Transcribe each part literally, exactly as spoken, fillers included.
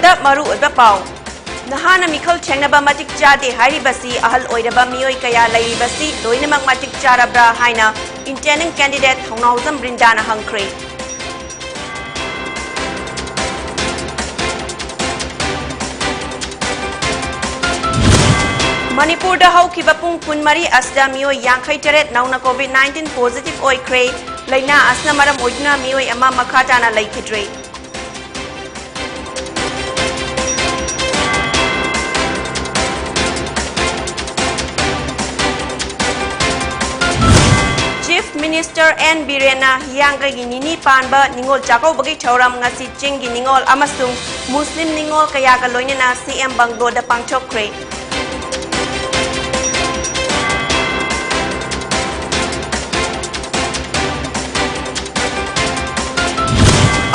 ꯇ ꯃꯔꯨꯑꯣꯏꯕ ꯄꯥꯎ꯫ ꯅꯍꯥꯅ ꯃꯤꯈꯜ ꯊꯦꯡꯅꯕ ꯃꯇꯤꯛ ꯆꯥꯗꯦ ꯍꯥꯏꯔꯤꯕꯁꯤ ꯑꯍꯜ ꯑꯣꯏꯔꯕ ꯃꯤꯑꯣꯏ ꯀꯌꯥ ꯂꯩꯔꯤꯕꯁꯤ ꯂꯣꯏꯅꯃꯛ ꯃꯇꯤꯛ ꯆꯥꯔꯕ꯭ꯔꯥ ꯍꯥꯏꯅ Intending Candidate ꯊꯧꯅꯥꯎꯖꯝ ꯕ꯭ꯔꯤꯟꯗꯥꯅ ꯍꯪꯈ꯭ꯔꯦ꯫ ꯃꯅꯤꯄꯨꯔꯗ ꯍꯧꯈꯤꯕ ꯄꯨꯡ ꯀꯨꯟꯃꯔꯤ ꯑꯁꯤꯗ ꯃꯤꯑꯣꯏ ꯌꯥꯡꯈꯩ ꯇꯔꯦꯠ ꯅꯧꯅ COVID nineteen positive ꯑꯣꯏꯈ꯭ꯔꯦ꯫ ꯂꯥꯏꯅꯥ ꯑꯁꯤꯅ ꯃꯔꯝ ꯑꯣꯏꯗꯨꯅ ꯃꯤꯑꯣꯏ ꯑꯃ ꯃꯈꯥ ꯇꯥꯅ ꯂꯩꯈꯤꯗ꯭ꯔꯦ꯫ Chief Minister N ꯕꯤꯔꯦꯟꯅ ꯍꯤꯌꯥꯡꯒꯩꯒꯤ ꯅꯤꯅꯤ ꯄꯥꯟꯕ ꯅꯤꯉꯣꯜ ꯆꯥꯛꯀꯧꯕꯒꯤ ꯊꯧꯔꯝ ꯉꯁꯤ ꯆꯤꯡꯒꯤ ꯅꯤꯉꯣꯜ ꯑꯃꯁꯨꯡ ꯃꯨꯁꯂꯤꯝ ꯅꯤꯉꯣꯜ ꯀꯌꯥꯒ ꯂꯣꯏꯅꯅ C M ꯕꯪꯒ꯭ꯂꯣꯗ ꯄꯥꯡꯊꯣꯛꯈ꯭ꯔꯦ꯫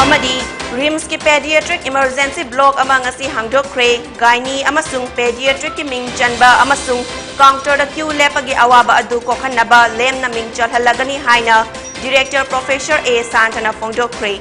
ꯑꯃꯗꯤ RIMSꯀꯤ Pediatric Emergency Block ꯑꯃ ꯉꯁꯤ ꯍꯥꯡꯗꯣꯛꯈ꯭ꯔꯦ꯫ Gynae ꯑꯃꯁꯨꯡ Pediatricꯀꯤ ꯃꯤꯡ ꯆꯟꯕ ꯑꯃꯁꯨꯡ counterꯗ queue ꯂꯦꯞꯄꯒꯤ ꯑꯋꯥꯕ ꯑꯗꯨ ꯀꯣꯛꯍꯟꯅꯕ ꯂꯦꯝꯅ ꯃꯤꯡ ꯆꯜꯍꯜꯂꯒꯅꯤ ꯍꯥꯏꯅ Director Professor A ꯁꯥꯟꯇꯅ ꯐꯣꯡꯗꯣꯛꯈ꯭ꯔꯦ꯫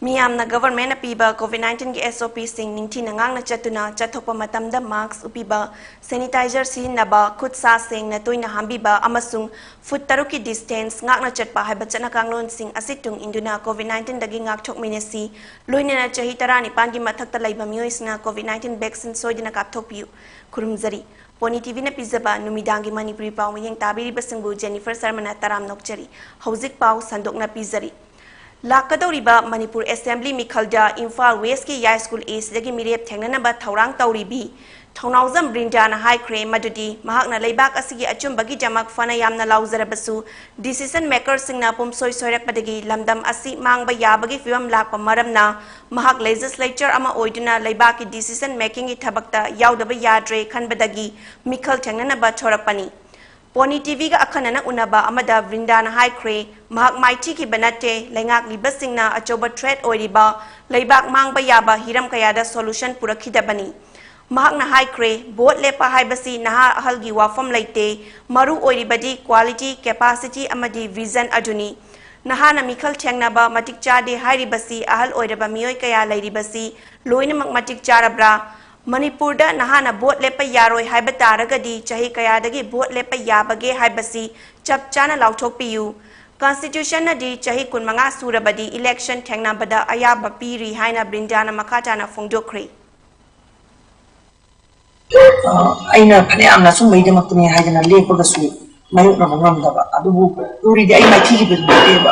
ꯃꯤꯌꯥꯝꯅ governmentꯅ ꯄꯤꯕ COVID nineteenꯒꯤ SOPꯁꯤꯡ ꯅꯤꯡꯊꯤꯅ ꯉꯥꯛꯅ ꯆꯠꯇꯨꯅ ꯆꯠꯊꯣꯛꯄ ꯃꯇꯝꯗ mask ꯎꯞꯄꯤꯕ, sanitizer ꯁꯤꯖꯤꯟꯅꯕ, ꯈꯨꯠ ꯁꯥ ꯁꯦꯡꯅ ꯇꯣꯏꯅ ꯍꯥꯝꯕꯤꯕ ꯑꯃꯁꯨꯡ ꯐꯨꯠ ꯇꯔꯨꯛꯀꯤ distance ꯉꯥꯛꯅ ꯆꯠꯄ ꯍꯥꯏꯕ ꯆꯠꯅ ꯀꯥꯡꯂꯣꯟꯁꯤꯡ ꯑꯁꯤ ꯇꯨꯡ ꯏꯟꯗꯨꯅ COVID nineteenꯗꯒꯤ ꯉꯥꯛꯊꯣꯛꯃꯤꯟꯅꯁꯤ꯫ ꯂꯣꯏꯅꯅ ꯆꯍꯤ ꯇꯔꯥꯅꯤꯄꯥꯟꯒꯤ ꯃꯊꯛꯇ ꯂꯩꯕ ꯃꯤꯑꯣꯏꯁꯤꯡꯅ COVID nineteen vaccine ꯁꯣꯏꯗꯅ ꯀꯥꯞꯊꯣꯛꯄꯤꯌꯨ꯫ ꯈꯨꯔꯨꯝꯖꯔꯤ꯫ Pony TVꯅ ꯄꯤꯖꯕ ꯅꯨꯃꯤꯗꯥꯡꯒꯤ ꯃꯅꯤꯄꯨꯔꯤ ꯄꯥꯎ ꯃꯤꯠꯌꯦꯡ ꯇꯥꯕꯤꯔꯤꯕꯁꯤꯡꯕꯨ Jennifer ꯁꯔꯃꯅ ꯇꯔꯥꯝ ꯅꯣꯛꯆꯔꯤ꯫ ꯍꯧꯖꯤꯛ ꯄꯥꯎ ꯁꯟꯗꯣꯛꯅ ꯄꯤꯖꯔꯤ꯫ ꯂꯥꯛꯀꯗꯧꯔꯤꯕ ꯃꯅꯤꯄꯨꯔ Assembly ꯃꯤꯈꯜꯗ ꯏꯝꯐꯥꯜ Westꯀꯤ ꯌꯥꯏꯁ꯭ꯀꯨꯜ Aꯁꯤꯗꯒꯤ ꯃꯤꯔꯦꯞ ꯊꯦꯡꯅꯅꯕ ꯊꯧꯔꯥꯡ ꯇꯧꯔꯤꯕꯤ ꯊꯧꯅꯥꯎꯖꯝ ꯕ꯭ꯔꯤꯟꯗꯥꯅ ꯍꯥꯏꯈ꯭ꯔꯦ ꯃꯗꯨꯗꯤ ꯃꯍꯥꯛꯅ ꯂꯩꯕꯥꯛ ꯑꯁꯤꯒꯤ ꯑꯆꯨꯝꯕꯒꯤꯗꯃꯛ ꯐꯅ ꯌꯥꯝꯅ ꯂꯥꯎꯖꯔꯕꯁꯨ, decision makerꯁꯤꯡꯅ ꯄꯨꯝꯁꯣꯏ ꯁꯣꯏꯔꯛꯄꯗꯒꯤ ꯂꯝꯗꯝ ꯑꯁꯤ ꯃꯥꯡꯕ ꯌꯥꯕꯒꯤ ꯐꯤꯕꯝ ꯂꯥꯛꯄ ꯃꯔꯝꯅ ꯃꯍꯥꯛ legislator ꯑꯃ ꯑꯣꯏꯗꯨꯅ ꯂꯩꯕꯥꯛꯀꯤ decision makingꯒꯤ ꯊꯕꯛꯇ ꯌꯥꯎꯗꯕ ꯌꯥꯗ꯭ꯔꯦ ꯈꯟꯕꯗꯒꯤ ꯃꯤꯈꯜ ꯊꯦꯡꯅꯅꯕ ꯊꯣꯔꯛꯄꯅꯤ꯫ Pony TVꯒ ꯑꯈꯟꯅꯅ ꯎꯅꯕ ꯑꯃꯗ ꯕ꯭ꯔꯤꯟꯗꯥꯅ ꯍꯥꯏꯈ꯭ꯔꯦ, ꯃꯍꯥꯛ ꯃꯥꯏꯊꯤꯈꯤꯕ ꯅꯠꯇꯦ, ꯂꯩꯉꯥꯛꯂꯤꯕꯁꯤꯡꯅ ꯑꯆꯧꯕ threat ꯑꯣꯏꯔꯤꯕ ꯂꯩꯕꯥꯛ ꯃꯥꯡꯕ ꯌꯥꯕ ꯍꯤꯔꯝ ꯀꯌꯥꯗ solution ꯄꯨꯔꯛꯈꯤꯗꯕꯅꯤ꯫ ꯃꯍꯥꯛꯅ ꯍꯥꯏꯈ꯭ꯔꯦ, ꯚꯣꯠ ꯂꯦꯞꯄ ꯍꯥꯏꯕꯁꯤ ꯅꯍꯥ ꯑꯍꯜꯒꯤ ꯋꯥꯐꯝ ꯂꯩꯇꯦ, ꯃꯔꯨ ꯑꯣꯏꯔꯤꯕꯗꯤ quality, capacity ꯑꯃꯗꯤ vision ꯑꯗꯨꯅꯤ꯫ ꯅꯍꯥꯅ ꯃꯤꯈꯜ ꯊꯦꯡꯅꯕ ꯃꯇꯤꯛ ꯆꯥꯗꯦ ꯍꯥꯏꯔꯤꯕꯁꯤ ꯑꯍꯜ ꯑꯣꯏꯔꯕ ꯃꯤꯑꯣꯏ ꯀꯌꯥ ꯂꯩꯔꯤꯕꯁꯤ ꯂꯣꯏꯅꯃꯛ ꯃꯇꯤꯛ ꯆꯥꯔꯕ꯭ꯔꯥ? ꯃꯅꯤꯄꯨꯔꯗ ꯅꯍꯥꯅ ꯚꯣꯠ ꯂꯦꯞꯄ ꯌꯥꯔꯣꯏ ꯍꯥꯏꯕ ꯇꯥꯔꯒꯗꯤ ꯆꯍꯤ ꯀꯌꯥꯗꯒꯤ ꯚꯣꯠ ꯂꯦꯞꯄ ꯌꯥꯕꯒꯦ ꯍꯥꯏꯕꯁꯤ ꯆꯞ ꯆꯥꯅ ꯂꯥꯎꯊꯣꯛꯄꯤꯌꯨ꯫ Constitution ꯅꯗꯤ ꯆꯍꯤ ꯀꯨꯟꯃꯉꯥ ꯁꯨꯔꯕꯗꯤ election ꯊꯦꯡꯅꯕꯗ ꯑꯌꯥꯕ ꯄꯤꯔꯤ ꯍꯥꯏꯅ ꯕ꯭ꯔꯤꯟꯗꯥꯅ ꯃꯈꯥ ꯇꯥꯅ ꯐꯣꯡꯗꯣꯛꯈ꯭ꯔꯤ꯫ ꯑꯩꯅ ꯐꯅꯌꯥꯝꯅ ꯑꯆꯨꯝꯕꯒꯤꯗꯃꯛꯇꯅꯦ ꯍꯥꯏꯗꯅ ꯂꯦꯞꯄꯒꯁꯨ ꯃꯥꯌꯣꯛꯅꯕ ꯉꯝꯗꯕ꯫ ꯑꯗꯨꯕꯨ ꯂꯨꯔꯤꯗꯤ ꯑꯩ ꯃꯥꯏꯊꯤꯈꯤꯕꯗꯨ ꯅꯠꯇꯦꯕ꯫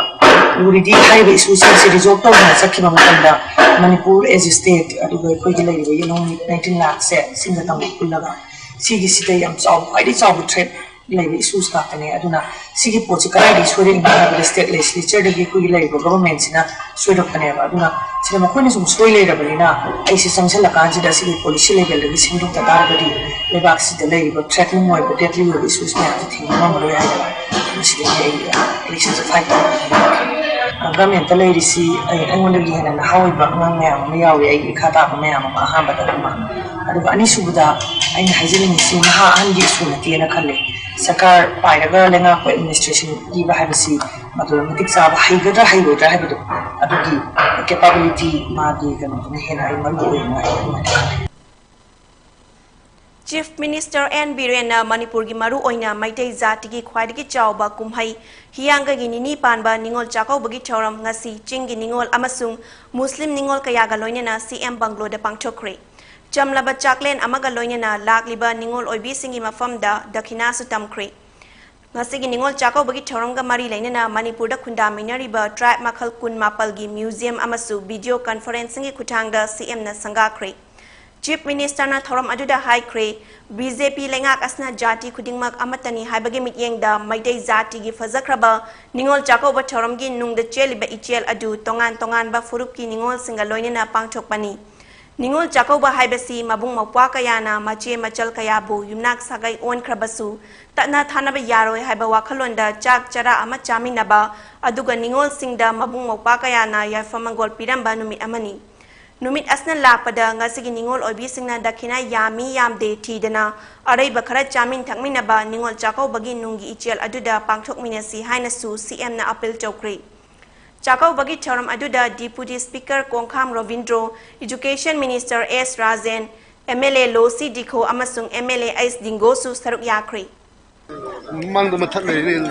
ꯂꯨꯔꯤꯗꯤ ꯍꯥꯏꯔꯤꯕ issue ꯁꯤꯡꯁꯦ resolve ꯇꯧꯗꯅ ꯆꯠꯈꯤꯕ ꯃꯇꯝꯗ ꯃꯅꯤꯄꯨꯔ as a state, ꯑꯗꯨꯒ ꯑꯩꯈꯣꯏꯒꯤ ꯂꯩꯔꯤꯕ ꯌꯦꯜꯍꯧꯃꯤ nineteen ꯂꯥꯈꯁꯦ ꯁꯤꯡꯒ ꯇꯝꯒ ꯄꯨꯜꯂꯒ ꯁꯤꯒꯤꯁꯤꯗ ꯌꯥꯝ ꯆꯥꯎꯕ, ꯈ꯭ꯋꯥꯏꯗꯒꯤ ꯆꯥꯎꯕ threat ꯂꯩꯕ issues ꯉꯥꯛꯇꯅꯦ꯫ ꯑꯗꯨꯅ ꯁꯤꯒꯤ ꯄꯣꯠꯁꯤ ꯀꯗꯥꯏꯗꯒꯤ ꯁꯣꯏꯔꯛꯏꯅꯣ ꯍꯥꯏꯕꯗ state legislatureꯗꯒꯤ ꯑꯩꯈꯣꯏꯒꯤ ꯂꯩꯔꯤꯕ governmentꯁꯤꯅ ꯁꯣꯏꯔꯛꯄꯅꯦꯕ꯫ ꯑꯗꯨꯅ ꯁꯤꯗ ꯃꯈꯣꯏꯅ ꯁꯨꯝ ꯁꯣꯏ ꯂꯩꯔꯕꯅꯤꯅ ꯑꯩꯁꯦ ꯆꯪꯁꯤꯜꯂꯀꯥꯟꯁꯤꯗ ꯁꯤꯒꯤ policy levelꯗꯒꯤ ꯁꯦꯝꯗꯣꯛꯇ ꯇꯥꯔꯒꯗꯤ ꯂꯩꯕꯥꯛꯁꯤꯗ ꯂꯩꯔꯤꯕ threatening ꯑꯣꯏꯕ, deadly ꯑꯣꯏꯕ issues ꯃꯌꯥꯝꯁꯦ ꯊꯦꯡꯕ ꯉꯝꯃꯔꯣꯏ ꯍꯥꯏꯗꯅ ꯃꯁꯤꯗꯒꯤ ꯑꯩ electionꯁꯦ fight ꯇꯧꯕꯅꯦ꯫ Governmentꯇ ꯂꯩꯔꯤꯁꯤ ꯑꯩ, ꯑꯩꯉꯣꯟꯗꯒꯤ ꯍꯦꯟꯅ ꯅꯍꯥ ꯑꯣꯏꯕ ꯑꯉꯥꯡ ꯃꯌꯥꯝ ꯑꯃ ꯌꯥꯎꯔꯤ, ꯑꯩꯒꯤ ꯏꯈꯥ ꯇꯥꯕ ꯃꯌꯥꯝ ꯑꯃ꯫ ꯑꯍꯥꯟꯕꯗ ꯑꯃ, ꯑꯗꯨꯒ ꯑꯅꯤꯁꯨꯕꯗ ꯑꯩꯅ ꯍꯥꯏꯖꯅꯤꯡꯉꯤꯁꯤ ꯅꯍꯥ ꯑꯍꯟꯒꯤ issue ꯅꯠꯇꯦꯅ ꯈꯜꯂꯦ꯫ ꯁꯔꯀꯥꯔ ꯄꯥꯏꯔꯒ ꯂꯩꯉꯥꯛꯄ administration ꯄꯤꯕ ꯍꯥꯏꯕꯁꯤ ꯃꯗꯨꯗ ꯃꯇꯤꯛ ꯆꯥꯕ ꯍꯩꯒꯗ꯭ꯔꯥ ꯍꯩꯔꯣꯏꯗ꯭ꯔꯥ ꯍꯥꯏꯕꯗꯣ ꯑꯗꯨꯒꯤ capability ꯃꯥꯒꯤ ꯀꯩꯅꯣꯗꯨꯅ ꯍꯦꯟꯅ ꯑꯩ ꯃꯔꯨ ꯑꯣꯏꯅ ꯑꯩ ꯑꯗꯨꯃꯥꯏꯅ ꯈꯜꯂꯤ꯫ Chief Minister N ꯕꯤꯔꯦꯟꯅ ꯃꯅꯤꯄꯨꯔꯒꯤ ꯃꯔꯨꯑꯣꯏꯅ ꯃꯩꯇꯩ ꯖꯥꯇꯤꯒꯤ ꯈ꯭ꯋꯥꯏꯗꯒꯤ ꯆꯥꯎꯕ ꯀꯨꯝꯍꯩ ꯍꯤꯌꯥꯡꯒꯩꯒꯤ ꯅꯤꯅꯤ ꯄꯥꯟꯕ ꯅꯤꯉꯣꯜ ꯆꯥꯛꯀꯧꯕꯒꯤ ꯊꯧꯔꯝ ꯉꯁꯤ ꯆꯤꯡꯒꯤ ꯅꯤꯉꯣꯜ ꯑꯃꯁꯨꯡ ꯃꯨꯁꯂꯤꯝ ꯅꯤꯉꯣꯜ ꯀꯌꯥꯒ ꯂꯣꯏꯅꯅ ꯁꯤ ꯑꯦꯝ ꯕꯪꯒ꯭ꯂꯣꯗ ꯄꯥꯡꯊꯣꯛꯈ꯭ꯔꯦ꯫ ꯆꯝꯂꯕ ꯆꯥꯛꯂꯦꯟ ꯑꯃꯒ ꯂꯣꯏꯅꯅ ꯂꯥꯛꯂꯤꯕ ꯅꯤꯉꯣꯜ ꯑꯣꯏꯕꯤꯁꯤꯡꯒꯤ ꯃꯐꯝꯗ ꯗꯈꯤꯅꯥꯁꯨ ꯇꯝꯈ꯭ꯔꯦ꯫ ꯉꯁꯤꯒꯤ ꯅꯤꯉꯣꯜ ꯆꯥꯛꯀꯧꯕꯒꯤ ꯊꯧꯔꯝꯒ ꯃꯔꯤ ꯂꯩꯅꯅ ꯃꯅꯤꯄꯨꯔꯗ ꯈꯨꯟꯗꯥꯃꯤꯟꯅꯔꯤꯕ tribe ꯃꯈꯜ ꯀꯨꯟ ꯃꯥꯄꯜꯒꯤ museum ꯑꯃꯁꯨ video conferencingꯒꯤ ꯈꯨꯠꯊꯥꯡꯗ ꯁꯤ ꯑꯦꯝꯅ ꯁꯪꯒꯥꯈ꯭ꯔꯦ꯫ Chief Ministerꯅ ꯊꯧꯔꯝ ꯑꯗꯨꯗ ꯍꯥꯏꯈ꯭ꯔꯦ, ꯕꯤ ꯖꯦ ꯄꯤ ꯂꯩꯉꯥꯛ ꯑꯁꯤꯅ ꯖꯥꯇꯤ ꯈꯨꯗꯤꯡꯃꯛ ꯑꯃꯠꯇꯅꯤ ꯍꯥꯏꯕꯒꯤ ꯃꯤꯠꯌꯦꯡꯗ ꯃꯩꯇꯩ ꯖꯥꯇꯤꯒꯤ ꯐꯖꯈ꯭ꯔꯕ ꯅꯤꯉꯣꯜ ꯆꯥꯛꯀꯧꯕ ꯊꯧꯔꯝꯒꯤ ꯅꯨꯡꯗ ꯆꯦꯜꯂꯤꯕ ꯏꯆꯦꯜ ꯑꯗꯨ ꯇꯣꯉꯥꯟ ꯇꯣꯉꯥꯟꯕ ꯐꯨꯔꯨꯞꯀꯤ ꯅꯤꯉꯣꯜꯁꯤꯡꯒ ꯂꯣꯏꯅꯅ ꯄꯥꯡꯊꯣꯛꯄꯅꯤ꯫ ꯅꯤꯉꯣꯜ ꯆꯥꯛꯀꯧꯕ ꯍꯥꯏꯕꯁꯤ ꯃꯕꯨꯡ ꯃꯧꯄ꯭ꯋꯥ ꯀꯌꯥꯅ ꯃꯆꯦ ꯃꯆꯜ ꯀꯌꯥꯕꯨ ꯌꯨꯝꯅꯥꯛ ꯁꯥꯒꯩ ꯑꯣꯟꯈ꯭ꯔꯕꯁꯨ ꯇꯠꯅ ꯊꯥꯅꯕ ꯌꯥꯔꯣꯏ ꯍꯥꯏꯕ ꯋꯥꯈꯜꯂꯣꯟꯗ ꯆꯥꯛ ꯆꯔꯥ ꯑꯃ ꯆꯥꯃꯤꯟꯅꯕ, ꯑꯗꯨꯒ ꯅꯤꯉꯣꯜꯁꯤꯡꯗ ꯃꯕꯨꯡ ꯃꯧꯄ꯭ꯋꯥ ꯀꯌꯥꯅ ꯌꯥꯏꯐ ꯃꯪꯒꯣꯜ ꯄꯤꯔꯝꯕ ꯅꯨꯃꯤꯠ ꯑꯃꯅꯤ꯫ ꯅꯨꯃꯤꯠ ꯑꯁꯤꯅ ꯂꯥꯛꯄꯗ ꯉꯁꯤꯒꯤ ꯅꯤꯉꯣꯜ ꯑꯣꯏꯕꯤꯁꯤꯡꯅ ꯗꯈꯤꯅꯥ ꯌꯥꯝꯃꯤ ꯌꯥꯝꯗꯦ ꯊꯤꯗꯅ ꯑꯔꯩꯕ ꯈꯔ ꯆꯥꯃꯤꯟ ꯊꯛꯃꯤꯟꯅꯕ ꯅꯤꯉꯣꯜ ꯆꯥꯛꯀꯧꯕꯒꯤ ꯅꯨꯡꯒꯤ ꯏꯆꯦꯜ ꯑꯗꯨꯗ ꯄꯥꯡꯊꯣꯛꯃꯤꯟꯅꯁꯤ ꯍꯥꯏꯅꯁꯨ ꯁꯤ ꯑꯦꯝꯅ ꯑꯄꯤꯜ ꯇꯧꯈ꯭ꯔꯦ꯫ ꯆꯥꯛꯀꯧꯕꯒꯤ ꯊꯧꯔꯝ ꯑꯗꯨꯗ Deputy Speaker Kongkham Robindro, Education Minister S Rajen, M L A Losii Dikho ꯑꯃꯁꯨꯡ ꯑꯦꯝ ꯑꯦꯜ ꯑꯦ ꯑꯩꯁ ꯗꯤꯡꯒꯣꯁꯨ ꯁꯔꯨꯛ ꯌꯥꯈ꯭ꯔꯦ꯫ ꯃꯃꯥꯡꯗ ꯃꯊꯛ ꯂꯩꯔꯦ꯫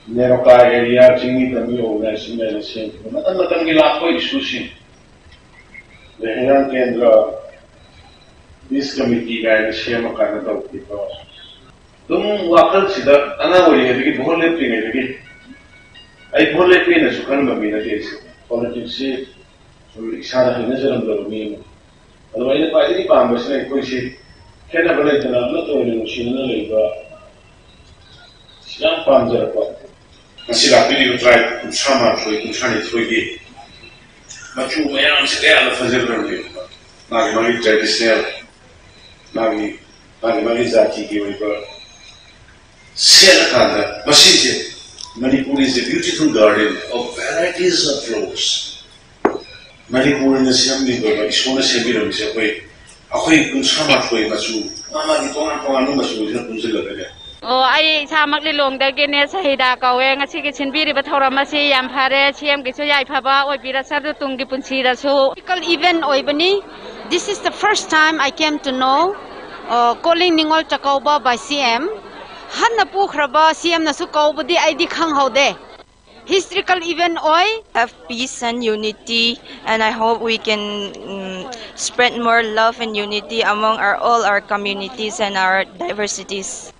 ꯅꯦꯔꯣꯀꯥ ꯑꯦꯔꯤꯌꯥ ꯆꯤꯡꯃꯤ ꯇꯝꯕꯤ ꯑꯣꯔꯒꯅꯥꯏꯖꯦꯁꯟ ꯍꯥꯏꯅ ꯁꯦꯝꯈꯤꯕ ꯃꯇꯝ ꯃꯇꯝꯒꯤ ꯂꯥꯛꯄ ꯏꯁꯨꯁꯤꯡ, ꯑꯗꯩ ꯍꯩꯉꯥꯡ ꯀꯦꯟꯗ꯭ꯔ, ꯄꯤꯁ ꯀꯃꯤꯇꯤ ꯀꯥꯏꯅ ꯁꯦꯝꯃꯀꯥꯟꯗ ꯇꯧꯈꯤꯕ, ꯑꯗꯨꯝ ꯋꯥꯈꯜꯁꯤꯗ ꯑꯉꯥꯡ ꯑꯣꯏꯔꯤꯉꯩꯗꯒꯤ, ꯚꯣꯠ ꯂꯦꯞꯇ꯭ꯔꯤꯉꯩꯗꯒꯤ, ꯑꯩ ꯚꯣꯠ ꯂꯦꯞꯀꯦꯅꯁꯨ ꯈꯟꯕ ꯃꯤ ꯅꯠꯇꯦ ꯑꯩꯁꯦ꯫ ꯄꯣꯂꯤꯇꯤꯛꯁꯁꯤ ꯁꯨꯝ ꯏꯁꯥꯗ ꯍꯩꯅꯖꯔꯝꯗꯕ ꯃꯤ ꯑꯃꯅꯤ꯫ ꯑꯗꯨꯒ ꯑꯩꯅ ꯈ꯭ꯋꯥꯏꯗꯒꯤ ꯄꯥꯝꯕꯁꯤꯅ ꯑꯩꯈꯣꯏꯁꯤ ꯈꯦꯠꯅꯕ ꯂꯩꯇꯅ ꯑꯃꯠꯇ ꯑꯣꯏꯅ ꯅꯨꯡꯁꯤꯅꯅ ꯂꯩꯕ, ꯌꯥꯝ ꯄꯥꯝꯖꯔꯛꯄ꯫ ꯉꯁꯤ ꯂꯥꯛꯄꯤꯔꯤꯕ ꯇ꯭ꯔꯥꯏꯕ ꯀꯨꯟꯊ꯭ꯔꯥ ꯃꯥꯊꯣꯏ, ꯀꯨꯟꯊ꯭ꯔꯥ ꯅꯤꯊꯣꯏꯒꯤ ꯃꯆꯨ ꯃꯌꯥꯝꯁꯦ ꯀꯌꯥꯗ ꯐꯖꯈ꯭ꯔꯕꯅꯦ꯫ ꯃꯥꯒꯤ ꯃꯥꯒꯤ ꯇ꯭ꯔꯦꯗꯤꯁꯅꯦꯜ, ꯃꯥꯒꯤ ꯃꯥꯒꯤ ꯃꯥꯒꯤ ꯖꯥꯇꯤꯒꯤ ꯑꯣꯏꯕ ꯁꯦꯠꯂꯀꯥꯟꯗ, ꯃꯁꯤꯁꯦ, Manipur is a beautiful garden of varieties of flowers. ꯃꯅꯤꯄꯨꯔꯅ ꯁꯦꯝꯕꯤꯕ, ꯏꯁꯣꯔꯅ ꯁꯦꯝꯕꯤꯔꯝꯃꯤꯁꯦ ꯑꯩꯈꯣꯏ, ꯑꯩꯈꯣꯏ ꯀꯨꯟꯊ꯭ꯔꯥ ꯃꯥꯊꯣꯏ ꯃꯆꯨ, ꯃꯥ ꯃꯥꯒꯤ ꯇꯣꯉꯥꯟ ꯇꯣꯉꯥꯟꯕ ꯃꯆꯨꯁꯤꯅ ꯄꯨꯟꯁꯤꯜꯂꯒꯅꯦ꯫ ꯑꯣ, ꯑꯩ ꯏꯁꯥꯃꯛ ꯂꯤꯂꯣꯡꯗꯒꯤꯅꯦ, ꯁꯍꯤꯗꯥ ꯀꯧꯋꯦ꯫ ꯉꯁꯤꯒꯤ ꯁꯤꯟꯕꯤꯔꯤꯕ ꯊꯧꯔꯝ ꯑꯁꯤ ꯌꯥꯝ ꯐꯔꯦ꯫ ꯁꯤ ꯑꯦꯝꯒꯤꯁꯨ ꯌꯥꯏꯐꯕ ꯑꯣꯏꯕꯤꯔꯁꯅꯨ, ꯇꯨꯡꯒꯤ ꯄꯨꯟꯁꯤꯗꯁꯨ꯫ Historical event ꯑꯣꯏꯕꯅꯤ꯫ This is the first time I came to know, uh, calling Ningol Chakkouba by C M꯫ ꯍꯟꯅ ꯄꯨꯈ꯭ꯔꯕ C M ꯅꯁꯨ ꯀꯧꯕꯗꯤ ꯑꯩꯗꯤ ꯈꯪꯍꯧꯗꯦ꯫ Historical event ꯑꯣꯏ꯫ Have peace and unity, and I hope we can, mm, spread more love and unity among our, all our communities and our diversities.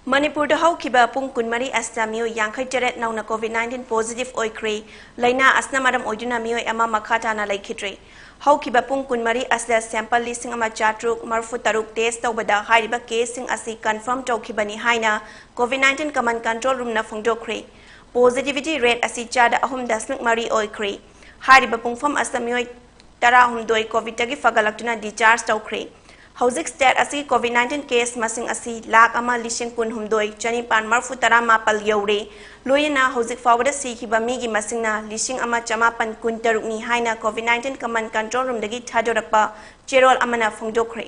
ꯃꯅꯤꯄꯨꯔꯗ ꯍꯧꯈꯤꯕ ꯄꯨꯡ ꯀꯨꯟꯃꯔꯤ ꯑꯁꯤꯗ ꯃꯤꯑꯣꯏ ꯌꯥꯡꯈꯩ ꯇꯔꯦꯠ ꯅꯧꯅ COVID nineteen positive ꯑꯣꯏꯈ꯭ꯔꯦ꯫ ꯂꯥꯏꯅꯥ ꯑꯁꯤꯅ ꯃꯔꯝ ꯑꯣꯏꯗꯨꯅ ꯃꯤꯑꯣꯏ ꯑꯃ ꯃꯈꯥ ꯇꯥꯅ ꯂꯩꯈꯤꯗ꯭ꯔꯦ꯫ ꯍꯧꯈꯤꯕ ꯄꯨꯡ ꯀꯨꯟꯃꯔꯤ ꯑꯁꯤꯗ sample ꯂꯤꯁꯤꯡ ꯑꯃ ꯆꯥꯇ꯭ꯔꯨꯛ ꯃꯔꯤꯐꯨ ꯇꯔꯨꯛ test ꯇꯧꯕꯗ ꯍꯥꯏꯔꯤꯕ caseꯁꯤꯡ ꯑꯁꯤ confirm ꯇꯧꯈꯤꯕꯅꯤ ꯍꯥꯏꯅ COVID nineteen Command Control Roomꯅ ꯐꯣꯡꯗꯣꯛꯈ꯭ꯔꯦ꯫ Positivity rate ꯑꯁꯤ ꯆꯥꯗ ꯑꯍꯨꯝ ꯗꯁꯃꯤꯛ ꯃꯔꯤ ꯑꯣꯏꯈ꯭ꯔꯦ꯫ ꯍꯥꯏꯔꯤꯕ ꯄꯨꯡꯐꯝ ꯑꯁꯤꯗ ꯃꯤꯑꯣꯏ ꯇꯔꯥꯍꯨꯝꯗꯣꯏ COVID-ꯇꯒꯤ ꯐꯒꯠꯂꯛꯇꯨꯅ discharge ꯇꯧꯈ꯭ꯔꯦ꯫ ꯍꯧꯖꯤꯛ state ꯑꯁꯤꯒꯤ COVID nineteen case ꯃꯁꯤꯡ ꯑꯁꯤ ꯂꯥꯈ ꯑꯃ ꯂꯤꯁꯤꯡ ꯀꯨꯟꯍꯨꯝꯗꯣꯏ ꯆꯅꯤꯄꯥꯟ ꯃꯔꯤꯐꯨ ꯇꯔꯥ ꯃꯥꯄꯜ ꯌꯧꯔꯦ꯫ ꯂꯣꯏꯅꯅ ꯍꯧꯖꯤꯛ ꯐꯥꯎꯕꯗ ꯁꯤꯈꯤꯕ ꯃꯤꯒꯤ ꯃꯁꯤꯡꯅ ꯂꯤꯁꯤꯡ ꯑꯃ ꯆꯃꯥꯄꯟ ꯀꯨꯟꯇꯔꯨꯛꯅꯤ ꯍꯥꯏꯅ COVID nineteen command control roomꯗꯒꯤ ꯊꯥꯗꯣꯔꯛꯄ ꯆꯦꯔꯣꯜ ꯑꯃꯅ ꯐꯣꯡꯗꯣꯛꯈ꯭ꯔꯦ꯫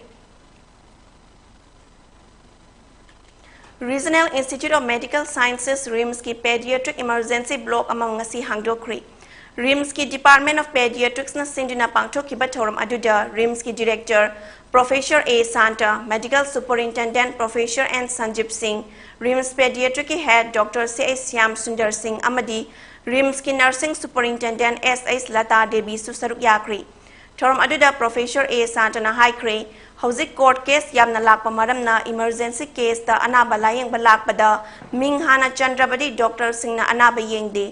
Regional Institute of Medical Sciences, RIMSꯀꯤ pediatric emergency block ꯑꯃ ꯉꯁꯤ ꯍꯥꯡꯗꯣꯛꯈ꯭ꯔꯦ꯫ RIMSꯀꯤ Department of Pediatricsꯅ ꯁꯤꯟꯗꯨꯅ ꯄꯥꯡꯊꯣꯛꯈꯤꯕ ꯊꯧꯔꯝ ꯑꯗꯨꯗ RIMSꯀꯤ Director Professor A Santa, Medical Superintendent Professor N Sanjeev Singh, RIMS Pediatricꯀꯤ Head Doctor C H Shyam Sundar Singh ꯑꯃꯗꯤ RIMSꯀꯤ Nursing Superintendent S H Lata Deviꯁꯨ ꯁꯔꯨꯛ ꯌꯥꯈ꯭ꯔꯦ꯫ ꯊꯧꯔꯝ ꯑꯗꯨꯗ Professor A Santana ꯍꯥꯏꯈ꯭ꯔꯦ, ꯍꯧꯖꯤꯛ court case ꯌꯥꯝꯅ ꯂꯥꯛꯄ ꯃꯔꯝꯅ emergency caseꯇ ꯑꯅꯥꯕ ꯂꯥꯌꯦꯡꯕ ꯂꯥꯛꯄꯗ ꯃꯤꯡ ꯍꯥꯟꯅ ꯆꯟꯗ꯭ꯔꯕꯗꯤ doctorꯁꯤꯡꯅ ꯑꯅꯥꯕ ꯌꯦꯡꯗꯦ꯫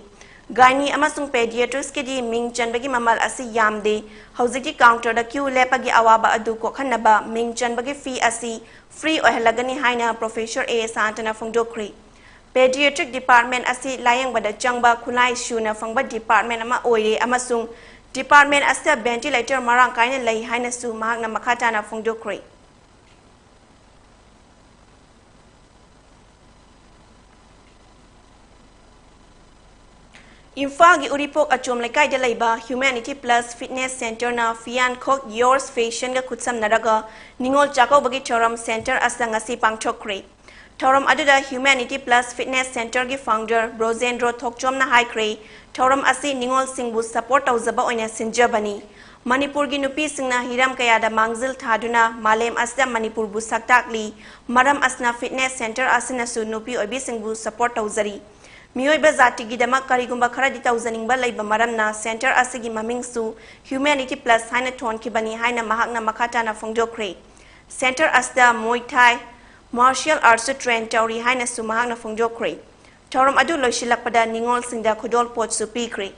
Gynae ꯑꯃꯁꯨꯡ pediatricsꯀꯤꯗꯤ ꯃꯤꯡ ꯆꯟꯕꯒꯤ ꯃꯃꯜ ꯑꯁꯤ ꯌꯥꯝꯗꯦ꯫ ꯍꯧꯖꯤꯛꯇꯤ counterꯗ queue ꯂꯦꯞꯄꯒꯤ ꯑꯋꯥꯕ ꯑꯗꯨ ꯀꯣꯛꯍꯟꯅꯕ ꯃꯤꯡ ꯆꯟꯕꯒꯤ fee ꯑꯁꯤ free ꯑꯣꯏꯍꯜꯂꯒꯅꯤ ꯍꯥꯏꯅ Professor A Santana ꯐꯣꯡꯗꯣꯛꯈ꯭ꯔꯦ꯫ Pediatric department ꯑꯁꯤ ꯂꯥꯌꯦꯡꯕꯗ ꯆꯪꯕ ꯈꯨꯠꯂꯥꯏ ꯁꯨꯅ ꯐꯪꯕ department ꯑꯃ ꯑꯣꯏꯔꯦ ꯑꯃꯁꯨꯡ department ꯑꯁꯤꯗ ventilator ꯃꯔꯥꯡ ꯀꯥꯏꯅ ꯂꯩ ꯍꯥꯏꯅꯁꯨ ꯃꯍꯥꯛꯅ ꯃꯈꯥ ꯇꯥꯅ ꯐꯣꯡꯗꯣꯛꯈ꯭ꯔꯦ꯫ ꯏꯝꯐꯥꯜꯒꯤ ꯎꯔꯤꯄꯣꯛ ꯑꯆꯣꯝ ꯂꯩꯀꯥꯏꯗ ꯂꯩꯕ Humanity Plus Fitness Centreꯅ ꯐꯤꯌꯥꯟꯈꯣꯛ Yours Fashionꯒ ꯈꯨꯠꯁꯝꯅꯔꯒ ꯅꯤꯉꯣꯜ ꯆꯥꯛꯀꯧꯕꯒꯤ ꯊꯧꯔꯝ centre ꯑꯁꯤꯗ ꯉꯁꯤ ꯄꯥꯡꯊꯣꯛꯈ꯭ꯔꯦ꯫ ꯊꯧꯔꯝ ꯑꯗꯨꯗ Humanity Plus Fitness Centreꯒꯤ founder ꯕ꯭ꯔꯣꯖꯦꯟꯗ꯭ꯔꯣ ꯊꯣꯛꯆꯣꯝꯅ ꯍꯥꯏꯈ꯭ꯔꯦ, ꯊꯧꯔꯝ ꯑꯁꯤ ꯅꯤꯉꯣꯜꯁꯤꯡꯕꯨ support ꯇꯧꯖꯕ ꯑꯣꯏꯅ ꯁꯤꯟꯖꯕꯅꯤ꯫ ꯃꯅꯤꯄꯨꯔꯒꯤ ꯅꯨꯄꯤꯁꯤꯡꯅ ꯍꯤꯔꯝ ꯀꯌꯥꯗ ꯃꯥꯡꯖꯤꯜ ꯊꯥꯗꯨꯅ ꯃꯥꯂꯦꯝ ꯑꯁꯤꯗ ꯃꯅꯤꯄꯨꯔꯕꯨ ꯁꯛ ꯇꯥꯛꯂꯤ꯫ ꯃꯔꯝ ꯑꯁꯤꯅ fitness centre ꯑꯁꯤꯅꯁꯨ ꯅꯨꯄꯤ ꯑꯣꯏꯕꯤꯁꯤꯡꯕꯨ support ꯇꯧꯖꯔꯤ꯫ ꯃꯤꯑꯣꯏꯕ ꯖꯥꯇꯤꯒꯤꯗꯃꯛ ꯀꯔꯤꯒꯨꯝꯕ ꯈꯔꯗꯤ ꯇꯧꯖꯅꯤꯡꯕ ꯂꯩꯕ ꯃꯔꯝꯅ centre ꯑꯁꯤꯒꯤ ꯃꯃꯤꯡꯁꯨ Humanity Plus ꯍꯥꯏꯅ ꯊꯣꯟꯈꯤꯕꯅꯤ ꯍꯥꯏꯅ ꯃꯍꯥꯛꯅ ꯃꯈꯥ ꯇꯥꯅ ꯐꯣꯡꯗꯣꯛꯈ꯭ꯔꯦ꯫ Centre ꯑꯁꯤꯗ Muay Thai, martial artsꯁꯨ train ꯇꯧꯔꯤ ꯍꯥꯏꯅꯁꯨ ꯃꯍꯥꯛꯅ ꯐꯣꯡꯗꯣꯛꯈ꯭ꯔꯦ꯫ ꯊꯧꯔꯝ ꯑꯗꯨ ꯂꯣꯏꯁꯤꯜꯂꯛꯄꯗ ꯅꯤꯉꯣꯜꯁꯤꯡꯗ ꯈꯨꯗꯣꯜꯄꯣꯠꯁꯨ ꯄꯤꯈ꯭ꯔꯦ꯫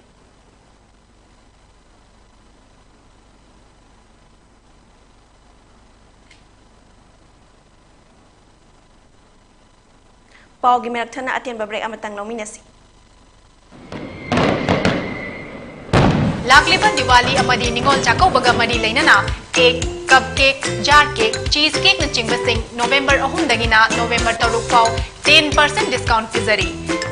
ꯄꯥꯎꯒꯤ ꯃꯔꯛ ꯊꯠꯅ ꯑꯇꯦꯟꯕ break ꯑꯃꯇꯪ ꯂꯧꯃꯤꯟꯅꯁꯤ꯫ ꯂꯥꯛꯂꯤꯕ ꯗꯤꯋꯥꯂꯤ ꯑꯃꯗꯤ ꯅꯤꯉꯣꯜ ꯆꯥꯛꯀꯧꯕꯒ ꯃꯔꯤ ꯂꯩꯅꯅ ꯀꯦꯛ, ꯀꯞ ꯀꯦꯛ, ꯖꯥꯔ ꯀꯦꯛ, ꯆꯤꯁ ꯀꯦꯛꯅꯆꯤꯡꯕꯁꯤꯡ ꯅꯣꯕꯦꯝꯕꯔ ꯑꯍꯨꯝꯗꯒꯤꯅ ꯅꯣꯕꯦꯝꯕꯔ ꯇꯔꯨꯛ ꯐꯥꯎ ten percent discount ꯄꯤꯖꯔꯤ꯫